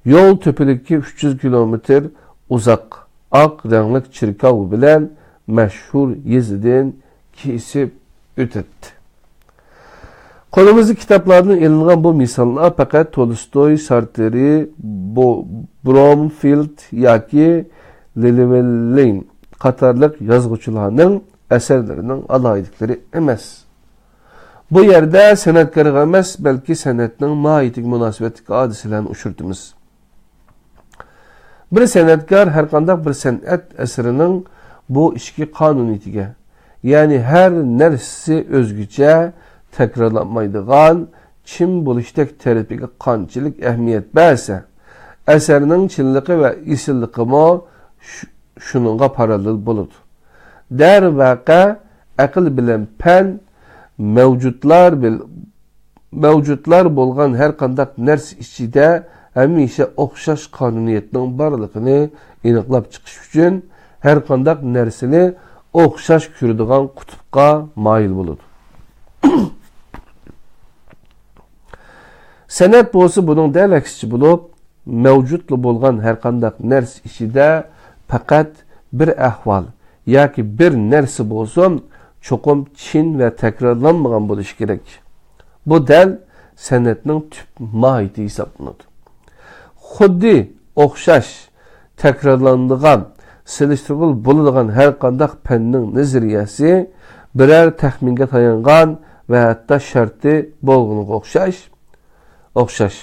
يول تۆپىلىكى ئۈچ يۈز كىلومېتىر ئۇزاق، ئاق رەڭلىك چېركاۋ بىلەن مەشھۇر يېزىدىن كېسىپ ئۆتەتتى. قولىمىزدىكى كىتابلاردىن ئېلىنغان بۇ مىساللار پەقەت تولستوي، سارترى، بو-، برومفېلد ياكى لىلىۋېللىن قاتارلىق يازغۇچىلارنىڭ ئەسەرلىرىنىڭ ئالاھىدىلىكلىرى ئەمەس. بۇ يەردە سەنئەتكارغا ئەمەس، بەلكى سەنئەتنىڭ ماھىيىتىگە مۇناسىۋەتلىك ھادىسىلەرنى ئۇچرىتىمىز. بىر سەنئەتكار ھەرقانداق بىر سەنئەت ئەسىرىنىڭ بۇ ئىچكى قانۇنىيىتىگە، يەنى ھەر نەرسىسى ئۆزگىچە، تەكرارلانمايدىغان، چىن بولۇشتەك تەرىپىگە قانچىلىك ئەھمىيەت بەرسە، ئەسەرنىڭ چىنلىقى ۋە ئېسىللىقىمۇ شۇ-، شۇنىڭغا پاراللېل بولىدۇ. دەرۋەقە، ئەقىل بىلەن پەن مەۋجۇتلار بىل-، مەۋجۇتلار بولغان ھەرقانداق نەرسە ئىچىدە ھەمىشە ئوخشاش قانۇنىيەتنىڭ بارلىقىنى ئېنىقلاپ چىقىش ئۈچۈن، ھەرقانداق نەرسىنى ئوخشاش كۆرىدىغان قۇتۇپقا مايىل بولىدۇ. سەنئەت بولسا بۇنىڭ دەل ئەكسىچە بولۇپ، مەۋجۇتلا بولغان ھەرقانداق نەرسە ئىچىدە پەقەت بىر ئەھۋال ياكى بىر نەرسە بولسۇن، چوقۇم چىن ۋە تەكرارلانمىغان بولۇشى كېرەك. بۇ دەل سەنئەتنىڭ تۈپ ماھىيىتى ھېسابلىنىدۇ. خۇددى ئوخشاش، تەكرارلىنىدىغان، سېلىشتۇرغىلى بولىدىغان ھەرقانداق پەننىڭ نەزەرىيەسى بىرەر تەخمىنگە تايانغان ۋە ھەتتا شەرتى بولغىنىغا ئوخشاش، ئوخشاش.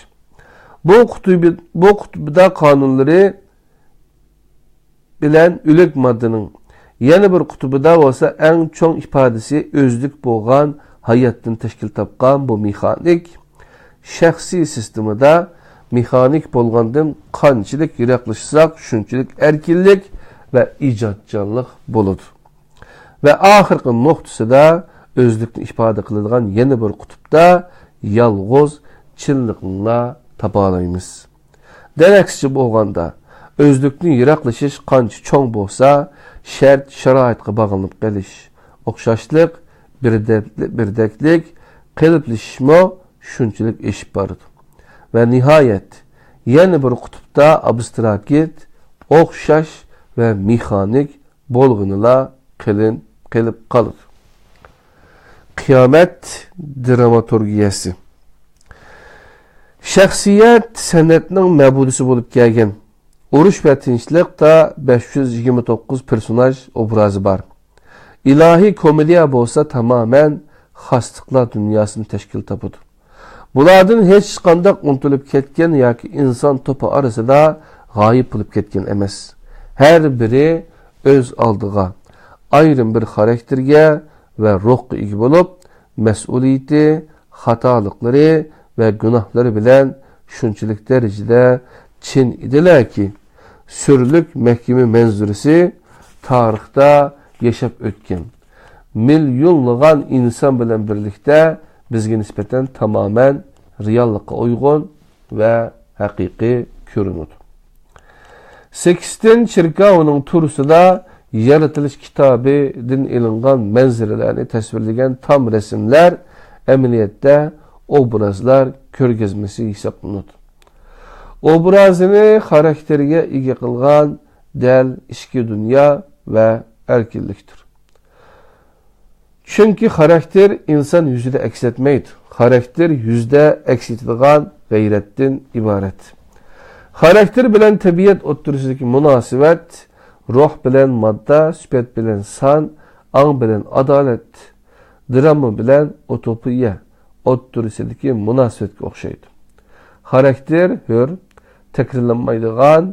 بۇ قۇتۇبى-، بۇ قۇتۇبىدا قانۇنلىرى بىلەن ئۆلۈك ماددىنىڭ، يەنە بىر قۇتۇبىدا بولسا ئەڭ چوڭ ئىپادىسى ئۆزلۈك بولغان ھاياتتىن تەشكىل تاپقان بۇ مېخانىك شەخسىي سىستېمىدا مېخانىك بولغاندىن قانچىلىك يىراقلاشساق، شۇنچىلىك ئەركىنلىك ۋە ئىجادچانلىق بولىدۇ. ۋە ئاخىرقى نۇقتىسىدا ئۆزلۈكنى ئىپادە قىلىدىغان يەنە بىر قۇتۇپتا يالغۇز چىنلىقنىلا تاپالايمىز. دەرەكسىچە بولغاندا، ئۆزلۈكتىن يىراقلىشىش قانچە چوڭ بولسا، شەرت-شارائىتقا باغلىنىپ قېلىش، ئوخشاشلىق، بىردەك-، بىردەكلىك، قېلىپلىشىشمۇ شۇنچىلىك ئېشىپ بارىدۇ. ۋە نىھايەت، يەنە بىر قۇتۇپتا ئابستراكت، ئوخشاش ۋە مېخانىك بولغىنىلا قېلىن-، قېلىپ قالىدۇ. قىيامەت دراماتورگىيەسى. شەخسىيەت سەنئەتنىڭ مەبۇدىسى بولۇپ كەلگەن. ئۇرۇش ۋە تىنچلىقتا بەش يۈز يىگىرمە توققۇز پېرسوناژ ئوبرازى بار. ئىلاھىي كومېدىيە بولسا تامامەن خاسلىقلار دۇنياسىنى تەشكىل تاپىدۇ. بۇلاردىن ھېچقانداق ئۇنتۇلۇپ كەتكەن ياكى ئىنسان توپى ئارىسىدا غايىب بولۇپ كەتكەن ئەمەس. ھەر بىرى ئۆز ئالدىغا ئايرىم بىر خاراكتېرگە ۋە روھقا ئىگە بولۇپ، مەسئۇلىيىتى، خاتالىقلىرى ۋە گۇناھلىرى بىلەن شۇنچىلىك دەرىجىدە چىن ئىدىلەركى، سۈرلۈك مەھكىمە مەنزىرىسى تارىختا ياشاپ ئۆتكەن مىليونلىغان ئىنسان بىلەن بىرلىكتە بىزگە نىسبەتەن تامامەن رېئاللىققا ئۇيغۇن ۋە ھەقىقىي كۆرۈنىدۇ. سىكستىن چېركاۋىنىڭ تۇرۇسىدا يارىتىلىش كىتابىدىن ئېلىنغان مەنزىرىلەرنى تەسۋىرلىگەن تام رەسىملەر ئەمەلىيەتتە ئوبرازلار كۆرگەزمىسى ھېسابلىنىدۇ. ئوبرازىنى خاراكتېرگە ئىگە قىلغان دەل ئىچكى دۇنيا ۋە ئەركىنلىكتۇر. چۈنكى خاراكتېر ئىنسان يۈزىدە ئەكس ئەتمەيدۇ. خاراكتېر يۈزدە ئەكس ئېتىدىغان غەيرەتتىن ئىبارەت. خاراكتېر بىلەن تەبىئەت ئوتتۇرىسىدىكى مۇناسىۋەت، روھ بىلەن ماددا، سۈپەت بىلەن سان، ئاڭ بىلەن ئادالەت، دراما بىلەن ئۇتوپىيە ئوتتۇرىسىدىكى مۇناسىۋەتكە ئوخشايدۇ. خاراكتېر ھۆر، تەكرارلانمايدىغان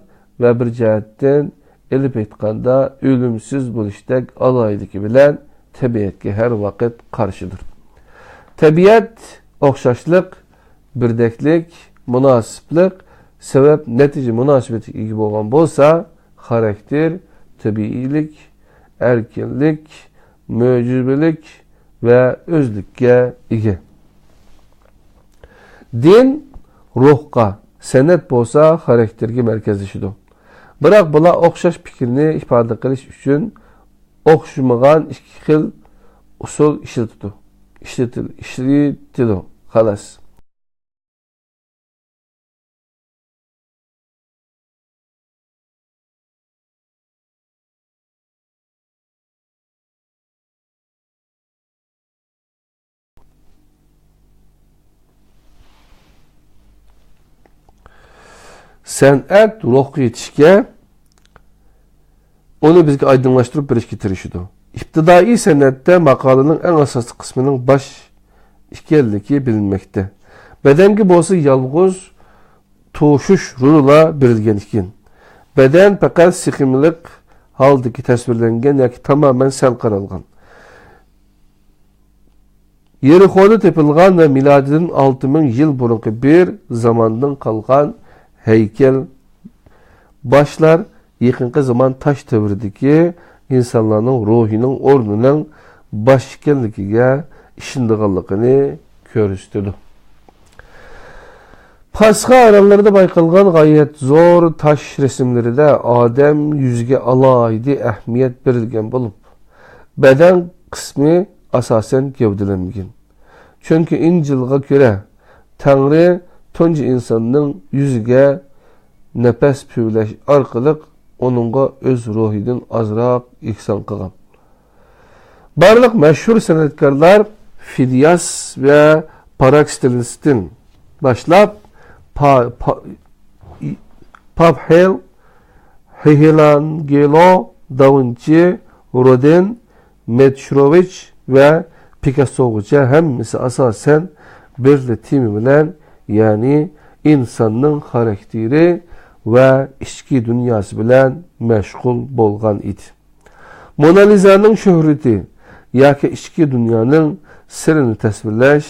ۋە بىر جەھەتتىن ئېلىپ ئېيتقاندا، ئۆلۈمسىز بولۇشتەك ئالاھىدىلىكى بىلەن تەبىئەتكە ھەر ۋاقىت قارشىدۇر. تەبىئەت ئوخشاشلىق، بىردەكلىك، مۇناسىپلىق، سەۋەب-نەتىجە مۇناسىۋىتىگە ئىگە بولغان بولسا، خاراكتېر تەبىئىيلىك، ئەركىنلىك، مۆجىزىلىك ۋە ئۆزلۈككە ئىگە. دىن روھقا، سەنئەت بولسا خاراكتېرگە مەركەزلىشىدۇ. بىراق بۇلار ئوخشاش پىكىرنى ئىپادە قىلىش ئۈچۈن ئوخشىمىغان ئىككى خىل ئۇسۇل ئىشلىتىدۇ. ئىشلىتىل-، ئىشلىتىدۇ، خالاس. سەنئەت روھقا يېتىشكە، ئۇنى بىزگە ئايدىڭلاشتۇرۇپ بېرىشكە تىرىشىدۇ. ئىپتىدائىي سەنئەتتە ماقالىنىڭ ئەڭ ئاساسلىق قىسمىنىڭ باش ئىكەنلىكى بىلىنمەكتە. بەدەنگە بولسا يالغۇز توشۇش رولىلا بېرىلگەن ئىكەن. بەدەن پەقەت سخېمىلىق ھالدىكى تەسۋىرلەنگەن ياكى تامامەن سەل قارالغان. يېرىخودا تېپىلغان ۋە مىلادىدىن ئالتە مىڭ يىل بۇرۇنقى بىر زاماندىن قالغان ھەيكەل باشلار يېقىنقى زامان تاش دەۋرىدىكى ئىنسانلارنىڭ روھىنىڭ ئورنىنىڭ باش ئىكەنلىكىگە ئىشىنىدىغانلىقىنى كۆرسىتىدۇ. پاسخا ئاراللىرىدا بايقالغان غايەت زور تاش رەسىملىرىدە ئادەم يۈزىگە ئالاھىدە ئەھمىيەت بېرىلگەن بولۇپ، بەدەن قىسمى ئاساسەن گەۋدىلەنمىگەن. چۈنكى ئىنجىلغا كۆرە، تەڭرى تۇنجى ئىنساننىڭ يۈزىگە نەپەس پۈۋلەش ئارقىلىق ئۇنىڭغا ئۆز روھىدىن ئازراق ئېھسان قىلغان. بارلىق مەشھۇر سەنئەتكارلار فىدىياس ۋە پاراكسېلىستىن باشلاپ، پا-، پا-، ئى-، پاپھېل، ھېيخېلانگېلو، داۋىنچى، رودىن، مېتشروۋىچ ۋە پىكاسسوغىچە ھەممىسى ئاساسەن بىرلا تېما بىلەن، يەنى ئىنساننىڭ خاراكتېرى ۋە ئىچكى دۇنياسى بىلەن مەشغۇل بولغان ئىدى. مونالىزانىڭ شۆھرىتى ياكى ئىچكى دۇنيانىڭ سىرىنى تەسۋىرلەش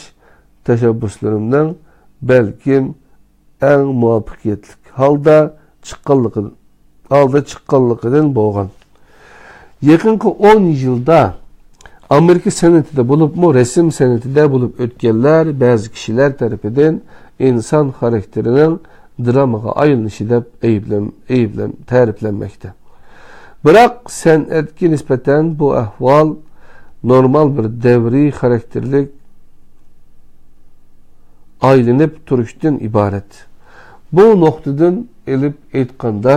تەشەببۇسلىرىمنىڭ بەلكىم ئەڭ مۇۋەپپەقىيەتلىك ھالدا چىققانلىقى، ھالدا چىققانلىقىدىن بولغان. يېقىنقى ئون يىلدا ئامېرىكا سەنئىتىدە، بولۇپمۇ رەسىم سەنئىتىدە بولۇپ ئۆتكەنلەر بەزى كىشىلەر تەرىپىدىن ئىنسان خاراكتېرىنىڭ درامىغا ئايلىنىشى دەپ ئەيىبلەن-، ئەيىبلەن-، تەرىپلەنمەكتە. بىراق سەنئەتكە نىسبەتەن بۇ ئەھۋال نورمال بىر دەۋرىي خاراكتېرلىك ئايلىنىپ تۇرۇشتىن ئىبارەت. بۇ نۇقتىدىن ئېلىپ ئېيتقاندا،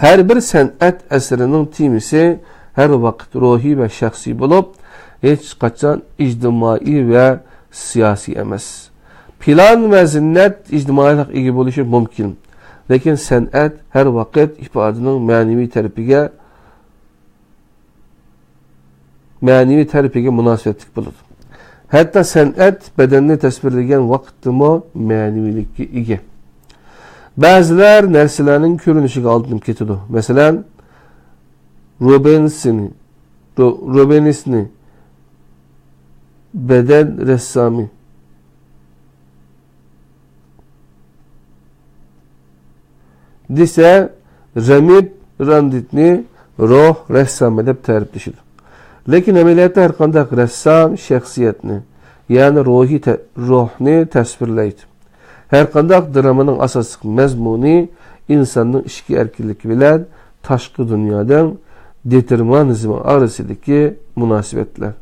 ھەر بىر سەنئەت ئەسىرىنىڭ تېمىسى ھەر ۋاقىت روھىي ۋە شەخسىي بولۇپ، ھېچقاچان ئىجتىمائىي ۋە سىياسىي ئەمەس. پىلان ۋە زىننەت ئىجتىمائىيلىققا ئىگە بولۇشى مۇمكىن، لېكىن سەنئەت ھەر ۋاقىت ئىپادىنىڭ مەنىۋى تەرىپىگە، مەنىۋى تەرىپىگە مۇناسىۋەتلىك بولىدۇ. ھەتتا سەنئەت بەدەننى تەسۋىرلىگەن ۋاقىتتىمۇ مەنىۋىلىككە ئىگە. بەزىلەر نەرسىلەرنىڭ كۆرۈنۈشىگە ئالدىنىپ كېتىدۇ. مەسىلەن، روبىنسنى، رو-، روبىنسنى بەدەن رەسسامى دېسە، رەمىب راندىتنى روھ رەسسامى دەپ تەرىپلىشىدۇ. لېكىن ئەمەلىيەتتە ھەرقانداق رەسسام شەخسىيەتنى، يەنى روھىي تە-، روھنى تەسۋىرلەيدۇ. ھەرقانداق درامىنىڭ ئاساسلىق مەزمۇنى ئىنساننىڭ ئىچكى ئەركىنلىكى بىلەن تاشقى دۇنيانىڭ دېتېرمىنىزمى ئارىسىدىكى مۇناسىۋەتلەر.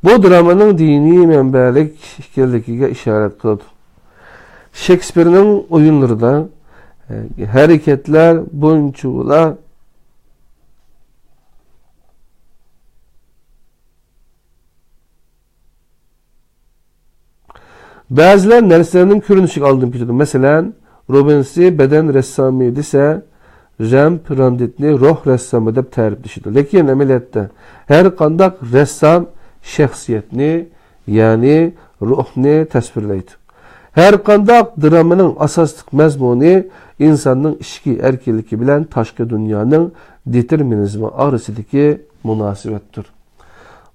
بۇ درامىنىڭ دىنىي مەنبەلىك ئىكەنلىكىگە ئىشارەت قىلىدۇ. شېكسپىرنىڭ ئويۇنلىرىدا، ئە، ھەرىكەتلەر بۇنچىۋالا بەزىلەر نەرسىلەرنىڭ كۆرۈنۈشىگە ئالدىنىپ كېتىدۇ. مەسىلەن، روبىنسنى بەدەن رەسسامى دېسە، رەمب راندىتنى روھ رەسسامى دەپ تەرىپلىشىدۇ. لېكىن ئەمەلىيەتتە ھەر قانداق رەسسام شەخسىيەتنى، يەنى روھنى تەسۋىرلەيدۇ. ھەر قانداق درامىنىڭ ئاساسلىق مەزمۇنى ئىنساننىڭ ئىچكى ئەركىنلىكى بىلەن تاشقى دۇنيانىڭ دېتېرمىنىزمى ئارىسىدىكى مۇناسىۋەتتۇر.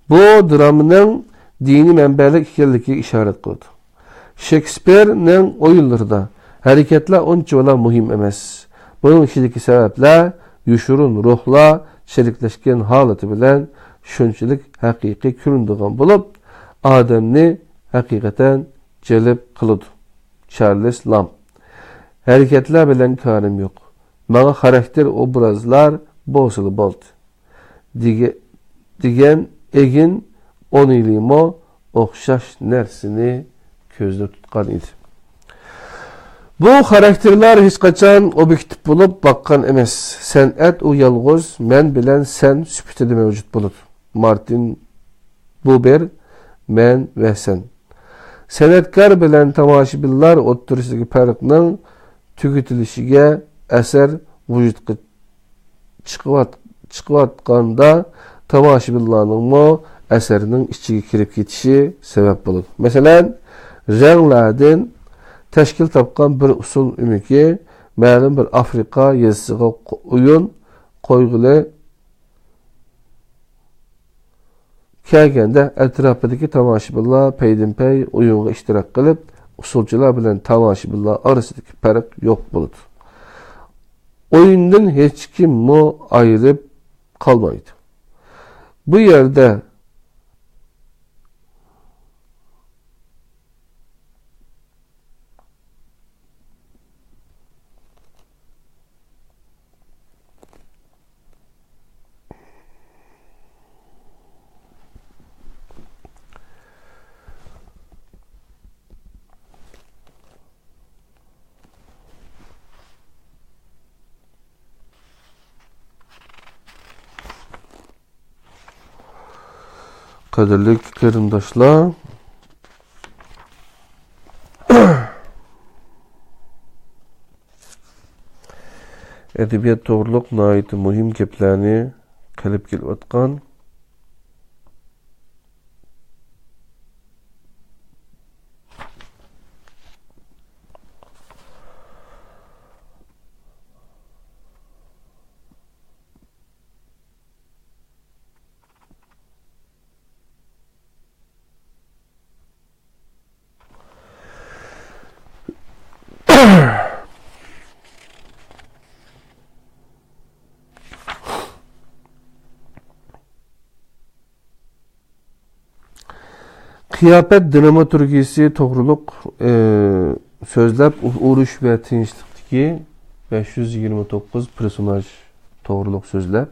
بۇ درامىنىڭ دىنىي مەنبەلىك ئىكەنلىكىگە ئىشارەت قىلىدۇ. شېكسپىرنىڭ ئويۇنلىرىدا ھەرىكەتلەر ئۇنچىۋالا مۇھىم ئەمەس. بۇنىڭ ئىچىدىكى سەۋەبلەر يوشۇرۇن روھلار شېرىكلەشكەن ھالىتى بىلەن شۇنچىلىك ھەقىقىي كۆرۈنىدىغان بولۇپ، ئادەمنى ھەقىقەتەن جەلپ قىلىدۇ. چارلىز لامب. ھەرىكەتلەر بىلەن كارىم يوق. ماڭا خاراكتېر ئوبرازلار بولسىلا بولدى. دېگە-، دېگەن ئېگىن ئونىلىمۇ ئوخشاش نەرسىنى كۆزدە تۇتقان ئىدى. بۇ خاراكتېرلار ھېچقاچان ئوبيېكتىپ بولۇپ باققان ئەمەس. سەنئەت ئۇ يالغۇز مەن بىلەن سەن سۈپىتىدە مەۋجۇت بولىدۇ. مارتىن بۇبېر، مەن ۋە سەن. سەنئەتكار بىلەن تاماشىبىنلار ئوتتۇرىسىدىكى پەرقنىڭ تۈگىتىلىشىگە ئەسەر ۋۇجۇدقا چىقىۋات-، چىقىۋاتقاندا تاماشىبىنلارنىڭمۇ ئەسەرنىڭ ئىچىگە كىرىپ كېتىشى سەۋەب بولىدۇ. مەسىلەن، رەڭلەردىن تەشكىل تاپقان بىر ئۇسسۇل ئۆمىكى مەلۇم بىر ئافرىقا يېزىسىغا قو-، ئويۇن قويغىلى كەلگەندە، ئەتراپىدىكى تاماشىبىنلار پەيدىنپەي ئويۇنغا ئىشتىراك قىلىپ، ئۇسسۇلچىلار بىلەن تاماشىبىنلار ئارىسىدىكى پەرق يوق بولىدۇ. ئويۇندىن ھېچكىممۇ ئايرىپ قالمايدۇ. بۇ يەردە قەدىرلىك قېرىنداشلار، ئەدەبىيات توغرۇلۇق ناھايىتى مۇھىم گەپلەرنى قىلىپ كېلىۋاتقان. قىياپەت دراماتورگىيىسى توغرۇلۇق، ئى، سۆزلەپ، ئۇ-، ئۇرۇش ۋە تىنچلىقتىكى بەش يۈز يىگىرمە توققۇز پېرسوناژ توغرۇلۇق سۆزلەپ،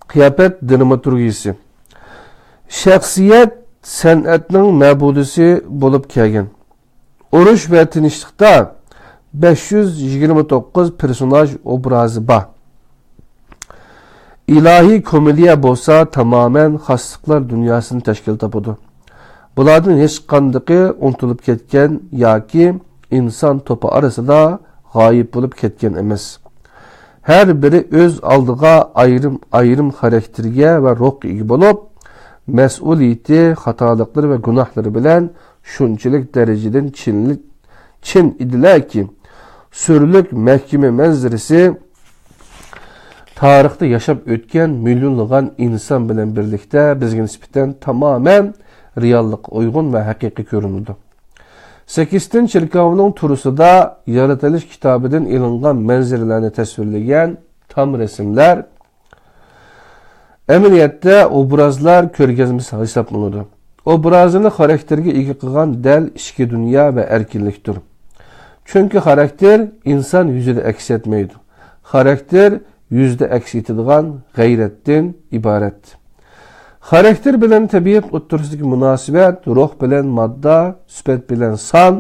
قىياپەت دراماتورگىيىسى. شەخسىيەت سەنئەتنىڭ مەبۇدىسى بولۇپ كەلگەن. ئۇرۇش ۋە تىنچلىقتا بەش يۈز يىگىرمە توققۇز پېرسوناژ ئوبرازى بار. ئىلاھىي كومېدىيە بولسا تامامەن خاسلىقلار دۇنياسىنى تەشكىل تاپىدۇ. بۇلاردىن ھېچقاندىقى ئۇنتۇلۇپ كەتكەن ياكى ئىنسان توپى ئارىسىدا غايىب بولۇپ كەتكەن ئەمەس. ھەر بىرى ئۆز ئالدىغا ئايرىم-ئايرىم خاراكتېرگە ۋە روھقا ئىگە بولۇپ، مەسئۇلىيىتى، خاتالىقلىرى ۋە گۇناھلىرى بىلەن شۇنچىلىك دەرىجىدىن چىنلىك، چىن ئىدىلەركى، سۈرلۈك مەھكىمە مەنزىرىسى تارىختا ياشاپ ئۆتكەن مىليونلىغان ئىنسان بىلەن بىرلىكتە بىزگە نىسبەتەن تامامەن رېئاللىققا ئۇيغۇن ۋە ھەقىقىي كۆرۈنىدۇ. سېكستىن چېركاۋنىڭ تورۇسىدا يارىتىلىش كىتابىدىن ئېلىنغان مەنزىرىلەرنى تەسۋىرلىگەن تام رەسىملەر، ئەمەلىيەتتە ئوبرازلار كۆرگەزمىسى ھېسابلىنىدۇ. ئوبرازىنى خاراكتېرگە ئىگە قىلغان دەل ئىچكى دۇنيا ۋە ئەركىنلىكتۇر. چۈنكى خاراكتېر ئىنسان يۈزىدە ئەكس ئەتمەيدۇ. خاراكتېر يۈزدە ئەكس ئېتىدىغان غەيرەتتىن ئىبارەت. خاراكتېر بىلەن تەبىئەت ئوتتۇرىسىدىكى مۇناسىۋەت روھ بىلەن ماددا، سۈپەت بىلەن سان،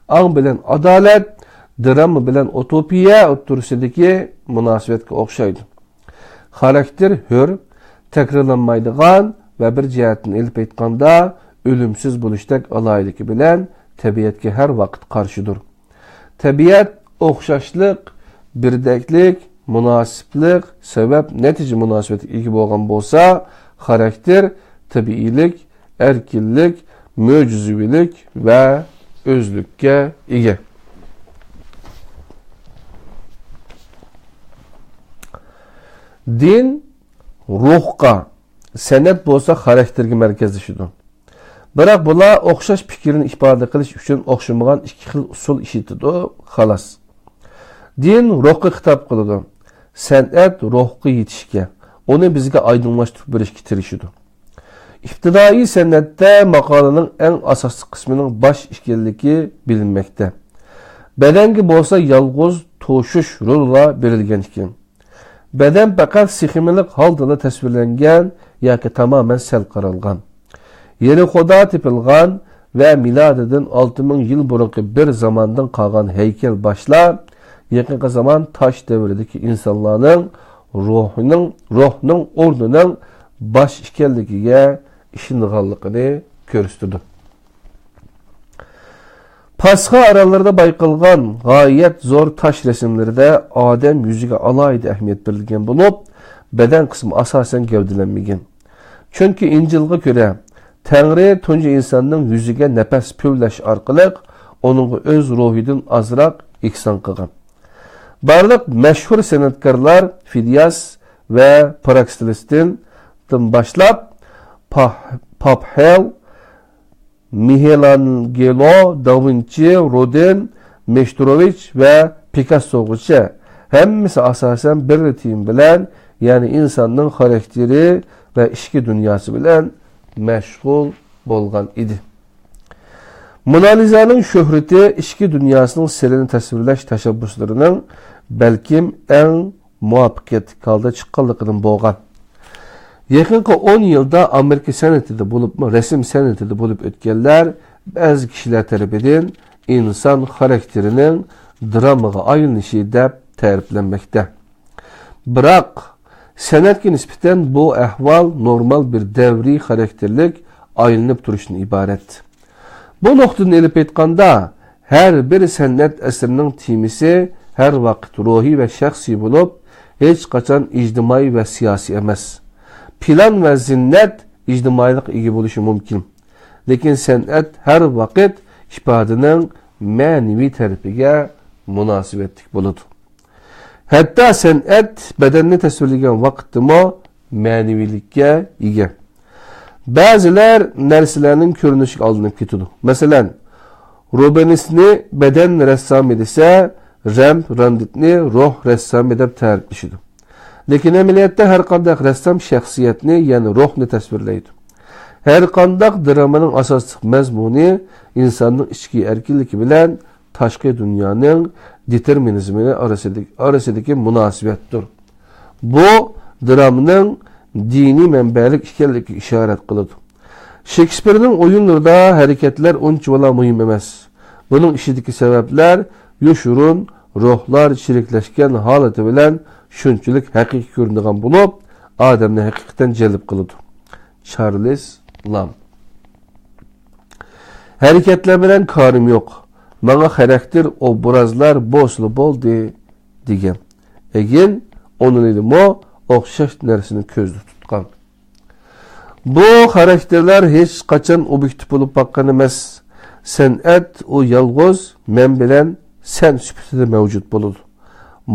ئاڭ بىلەن ئادالەت، دىراما بىلەن ئۇتوپىيە ئوتتۇرىسىدىكى مۇناسىۋەتكە ئوخشايدۇ. خاراكتېر ھۆر، تەكرارلانمايدىغان ۋە بىر جەھەتتىن ئېلىپ ئېيتقاندا، ئۆلۈمسىز بولۇشتەك ئالاھىدىلىكى بىلەن تەبىئەتكە ھەر ۋاقىت قارشىدۇر. تەبىئەت ئوخشاشلىق، بىردەكلىك، مۇناسىپلىق، سەۋەب نەتىجە مۇناسىۋىتىگە ئىگە بولغان بولسا، خاراكتېر تەبىئىيلىك، ئەركىنلىك، مۆجىزىۋىلىك ۋە ئۆزلۈككە ئىگە. دىن روھقا، سەنئەت بولسا خاراكتېرگە مەركەزلىشىدۇ. بىراق بۇلار ئوخشاش پىكىرنى ئىپادە قىلىش ئۈچۈن ئوخشىمىغان ئىككى خىل ئۇسۇل ئىشلىتىدۇ، خالاس. دىن روھقا خىتاب قىلىدۇ. سەنئەت روھقا يېتىشكە، ئۇنى بىزگە ئايدىڭلاشتۇرۇپ بېرىشكە تىرىشىدۇ. ئىپتىدائىي سەنئەتتە ماقالىنىڭ ئەڭ ئاساسلىق قىسمىنىڭ باش ئىكەنلىكى بىلىنمەكتە. بەدەنگە بولسا يالغۇز توشۇش رولىلا بېرىلگەن ئىكەن. بەدەن پەقەت سخېمىلىق ھالدىلا تەسۋىرلەنگەن ياكى تامامەن سەل قارالغان. يېرى خۇدا تېپىلغان ۋە مىلادىدىن ئالتە مىڭ يىل بۇرۇنقى بىر زاماندىن قالغان ھەيكەل باشلار يېقىنقى زامان تاش دەۋرىدىكى ئىنسانلارنىڭ روھىنىڭ، روھنىڭ ئورنىنىڭ باش ئىكەنلىكىگە ئىشىنىدىغانلىقىنى كۆرسىتىدۇ. پاسخا ئاراللىرىدا بايقالغان غايەت زور تاش رەسىملىرىدە ئادەم يۈزىگە ئالاھىدە ئەھمىيەت بېرىلگەن بولۇپ، بەدەن قىسمى ئاساسەن گەۋدىلەنمىگەن. چۈنكى ئىنجىلغا كۆرە، تەڭرى تۇنجى ئىنساننىڭ يۈزىگە نەپەس پۈۋلەش ئارقىلىق ئۇنىڭغا ئۆز روھىدىن ئازراق ئېھسان قىلغان. بارلىق مەشھۇر سەنئەتكارلار فىدىياس ۋە پراكستىلىستىن باشلاپ، پا-، پاپھېل، مىخېلانگېلو، داۋىنچى، رودىن، مېشتروۋىچ ۋە پىكاسسوغىچە ھەممىسى ئاساسەن بىرلا تېما بىلەن، يەنى ئىنساننىڭ خاراكتېرى ۋە ئىچكى دۇنياسى بىلەن مەشغۇل بولغان ئىدى. مونالىزانىڭ شۆھرىتى ئىچكى دۇنياسىنىڭ سىرىنى تەسۋىرلەش تەشەببۇسلىرىنىڭ بەلكىم ئەڭ مۇۋەپپەقىيەتلىك ھالدا چىققانلىقىدىن بولغان. يېقىنقى ئون يىلدا ئامېرىكا سەنئىتىدە بولۇپمۇ رەسىم سەنئىتىدە بولۇپ ئۆتكەنلەر بەزى كىشىلەر تەرىپىدىن ئىنسان خاراكتېرىنىڭ درامىغا ئايلىنىشى دەپ تەرىپلەنمەكتە. بىراق، سەنئەتكە نىسبەتەن بۇ ئەھۋال نورمال بىر دەۋرىي خاراكتېرلىك ئايلىنىپ تۇرۇشتىن ئىبارەت. بۇ نۇقتىدىن ئېلىپ ئېيتقاندا، ھەر بىر سەنئەت ئەسىرىنىڭ تېمىسى ھەر ۋاقىت روھىي ۋە شەخسىي بولۇپ، ھېچقاچان ئىجتىمائىي ۋە سىياسىي ئەمەس. پىلان ۋە زىننەت ئىجتىمائىيلىققا ئىگە بولۇشى مۇمكىن، لېكىن سەنئەت ھەر ۋاقىت ئىپادىنىڭ مەنىۋى تەرىپىگە مۇناسىۋەتلىك بولىدۇ. ھەتتا سەنئەت بەدەننى تەسۋىرلىگەن ۋاقىتتىمۇ مەنىۋىلىككە ئىگە. بەزىلەر نەرسىلەرنىڭ كۆرۈنۈشىگە ئالدىنىپ كېتىدۇ. مەسىلەن، روبېنسنى بەدەن رەسسامى دېسە، رەمبراندتنى روھ رەسسامى دەپ تەرىپلىشىدۇ. لېكىن ئەمەلىيەتتە ھەرقانداق رەسسام شەخسىيەتنى، يەنى روھنى تەسۋىرلەيدۇ. ھەرقانداق دراممىنىڭ ئاساسلىق مەزمۇنى ئىنساننىڭ ئىچكى ئەركىنلىكى بىلەن تاشقى دۇنيانىڭ دېتېرمىنىزمى ئارىسىدىكى، ئارىسىدىكى مۇناسىۋەتتۇر. بۇ دراممىنىڭ دىنىي مەنبەلىك ئىكەنلىكىگە ئىشارەت قىلىدۇ. شېكسپىرنىڭ ئويۇنلىرىدا ھەرىكەتلەر ئۇنچىۋالا مۇھىم ئەمەس. بۇنىڭ ئىچىدىكى سەۋەبلەر يوشۇرۇن، روھلار چىرىكلەشكەن ھالىتى بىلەن شۇنچىلىك ھەقىقىي كۆرۈنىدىغان بولۇپ، ئادەمنى ھەقىقەتەن جەلپ قىلىدۇ. چارلىز لام. ھەرىكەتلەر بىلەن كارىم يوق. ماڭا خاراكتېر، ئوبرازلار بولسىلا بولدى، دېگەن. ئېگىن ئۇنىڭ ئىلمى ئوخشاش نەرسىنى كۆزدە تۇتقان. بۇ خاراكتېرلار ھېچقاچان ئوبيېكتىپ بولۇپ باققان ئەمەس. سەنئەت ئۇ يالغۇز مەن بىلەن سەن سۈپىتىدە مەۋجۇت بولىدۇ.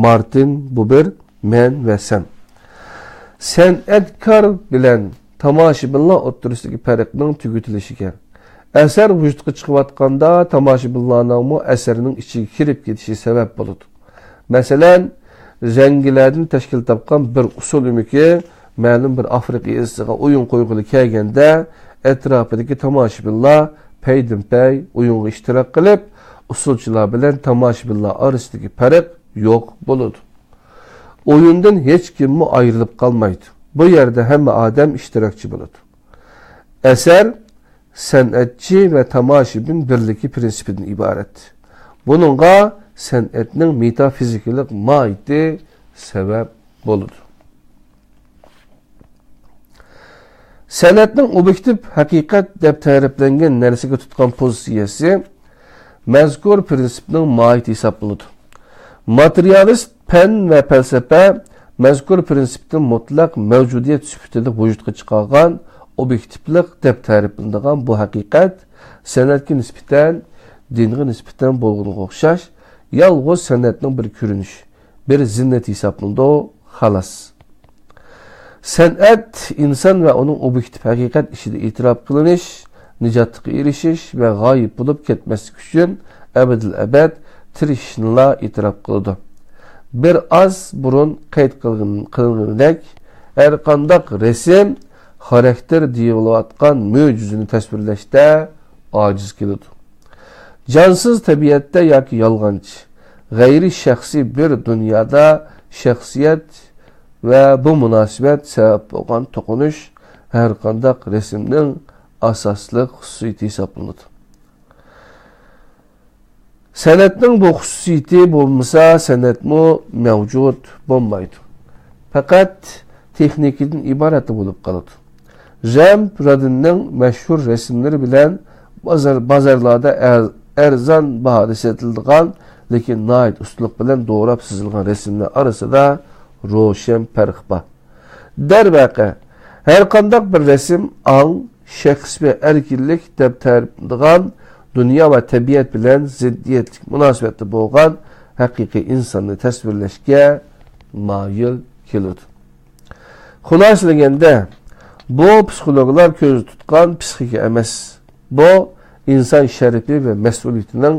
مارتىن بۇبېر، مەن ۋە سەن. سەنئەتكار بىلەن تاماشىبىنلار ئوتتۇرىسىدىكى پەرقنىڭ تۈگىتىلىشىگە، ئەسەر ۋۇجۇدقا چىقىۋاتقاندا تاماشىبىنلارنىڭمۇ ئەسەرنىڭ ئىچىگە كىرىپ كېتىشى سەۋەب بولىدۇ. مەسىلەن، زەڭگىلەردىن تەشكىل تاپقان بىر ئۇسسۇل ئۆمىكى مەلۇم بىر ئافرىقا يېزىسىغا ئويۇن قويغىلى كەلگەندە، ئەتراپىدىكى تاماشىبىنلار پەيدىنپەي ئويۇنغا ئىشتىراك قىلىپ، ئۇسسۇلچىلار بىلەن تاماشىبىنلار ئارىسىدىكى پەرق يوق بولىدۇ. ئويۇندىن ھېچكىممۇ ئايرىلىپ قالمايدۇ. بۇ يەردە ھەممە ئادەم ئىشتىراكچى بولىدۇ. ئەسەر سەنئەتچى ۋە تاماشىبىن بىرلىكى پىرىنسىپىدىن ئىبارەت. بۇنىڭغا سەنئەتنىڭ مېتافىزىكىلىق ماھىيىتى سەۋەب بولىدۇ. سەنئەتنىڭ ئوبيېكتىپ ھەقىقەت دەپ تەرىپلەنگەن نەرسىگە تۇتقان پوزىتسىيەسى مەزكۇر پىرىنسىپنىڭ ماھىيىتى ھېسابلىنىدۇ. ماتېرىيالىست پەن ۋە پەلسەپە مەزكۇر پىرىنسىپتىن مۇتلەق مەۋجۇدىيەت سۈپىتىدە ۋۇجۇدقا چىقارغان ئوبيېكتىپلىق دەپ تەرىپلىنىدىغان بۇ ھەقىقەت سەنئەتكە نىسبەتەن، دىنغا نىسبەتەن بولغىنىغا ئوخشاش، يالغۇز سەنئەتنىڭ بىر كۆرۈنۈشى، بىر زىننىتى ھېسابلىنىدۇ، خالاس. سەنئەت ئىنسان ۋە ئۇنىڭ ئوبيېكتىپ ھەقىقەت ئىچىدە ئېتىراپ قىلىنىش، نىجاتلىققا ئېرىشىش ۋە غايىب بولۇپ كەتمەسلىك ئۈچۈن ئەبەدىل ئەبەد تىرىشىشنىلا ئېتىراپ قىلىدۇ. بىر ئاز بۇرۇن قەيت قىلغىن-، قىلىنغىنىدەك، ھەرقانداق رەسىم خاراكتېر دېيىلىۋاتقان مۆجىزىنى تەسۋىرلەشتە ئاجىز كېلىدۇ. جانسىز تەبىئەتتە ياكى يالغانچى، غەيرىي شەخسىي بىر دۇنيادا شەخسىيەت ۋە بۇ مۇناسىۋەت سەۋەب بولغان توقۇنۇش ھەرقانداق رەسىمنىڭ ئاساسلىق خۇسۇسىيىتى ھېسابلىنىدۇ. سەنئەتنىڭ بۇ خۇسۇسىيىتى بولمىسا، سەنئەتمۇ مەۋجۇت بولمايدۇ. پەقەت تېخنىكىدىن ئىبارەتلا بولۇپ قالىدۇ. رەمبرادننىڭ مەشھۇر رەسىملىرى بىلەن بازار، بازارلاردا ئەر-، ئەرزان باھادا سېتىلىدىغان، لېكىن ناھايىتى ئۇستىلىق بىلەن دوراپ سىزىلغان رەسىملەر ئارىسىدا روشەن پەرق بار. دەرۋەقە، ھەرقانداق بىر رەسىم ئاڭ، شەخس ۋە ئەركىنلىك دەپ تەرىپلىنىدىغان دۇنيا ۋە تەبىئەت بىلەن زىددىيەتلىك مۇناسىۋەتتە بولغان ھەقىقىي ئىنساننى تەسۋىرلەشكە مايىل كېلىدۇ. خۇلاسىلىگەندە، بۇ پسىخولوگلار كۆزدە تۇتقان پسىخىكا ئەمەس. بۇ ئىنسان شەرىپى ۋە مەسئۇلىيىتىنىڭ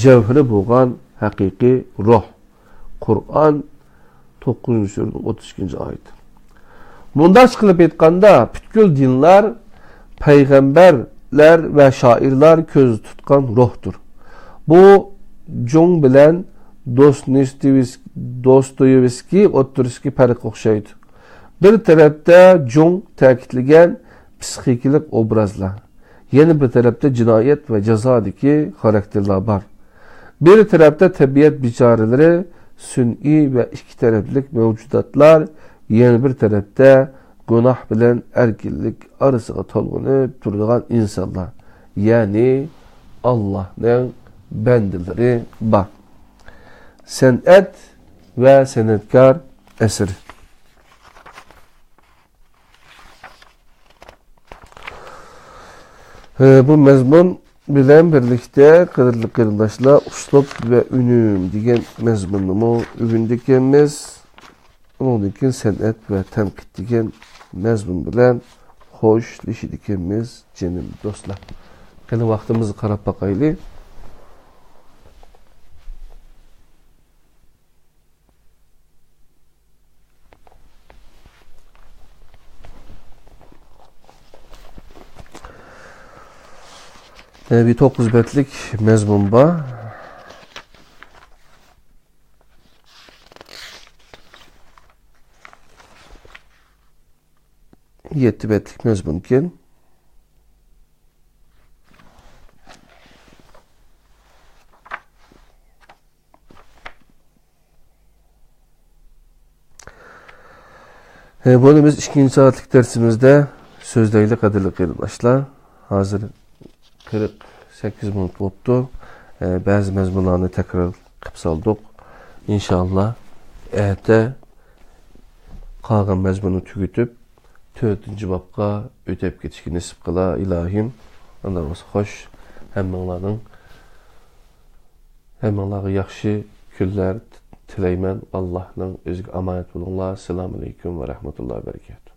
جەۋھىرى بولغان ھەقىقىي روھ. قۇرئان، توققۇزىنچى سۈرىنىڭ ئوتتۇز ئىككىنچى ئايىتى. مۇنداقچە قىلىپ ئېيتقاندا، پۈتكۈل دىنلار، پەيغەمبەرلەر ۋە شائىرلار كۆزدە تۇتقان روھتۇر. بۇ جۇڭ بىلەن دوستويېۋسكىي، دوستويېۋسكىي ئوتتۇرىسىدىكى پەرققە ئوخشايدۇ. بىر تەرەپتە جۇڭ تەكىتلىگەن پسىخىكىلىق ئوبرازلار، يەنە بىر تەرەپتە جىنايەت ۋە جازادىكى خاراكتېرلار بار. بىر تەرەپتە تەبىئەت بىچارىلىرى، سۈنئىي ۋە ئىككى تەرەپلىك مەۋجۇداتلار، يەنە بىر تەرەپتە گۇناھ بىلەن ئەركىنلىك ئارىسىغا تولغىنىپ تۇرىدىغان ئىنسانلار، يەنى ئاللاھنىڭ بەندىلىرى بار. سەنئەت ۋە سەنئەتكار ئەسىرى. بۇ مەزمۇن بىلەن بىرلىكتە، قەدىرلىك قېرىنداشلار، ئۇسلۇب ۋە ئۈنۈم دېگەن مەزمۇننىمۇ ئۆگىنىدىكەنمىز. ئۇنىڭدىن كېيىن سەنئەت ۋە تەنقىد دېگەن مەزمۇن بىلەن خوشلىشىدىكەنمىز، جېنىم دوستلار. قېنى، ۋاقتىمىزغا قاراپ باقايلى. ئە، بىر توققۇز بەتلىك مەزمۇن بار. يەتتە بەتلىك مەزمۇنكەن. ئە، بۇنى بىز ئىككىنچى سائەتلىك دەرسىمىزدە سۆزلەيلى، قەدىرلىك قېرىنداشلار. ھازىر قىرىق سەككىز مىنۇت بوپتۇ. ئە، بەزى مەزمۇنلارنى تەكرار قىلىپ سالدۇق. ئىنشاللا، ئەتە قالغان مەزمۇننى تۈگىتىپ، تۆتىنچى بابقا ئۆتۈپ كېتىشكە نېسىپ قىلا، ئىلاھىم. ئۇنداق بولسا، خوش، ھەممىڭلارنىڭ، ھەممىڭلارغا ياخشى كۈنلەر تىلەيمەن. ئاللاھنىڭ ئۆزىگە ئامانەت بولۇڭلار. ئەسسالامۇ ئەلەيكۇم ۋە رەھمەتۇللاھى ۋە بەرىكاتۇھ.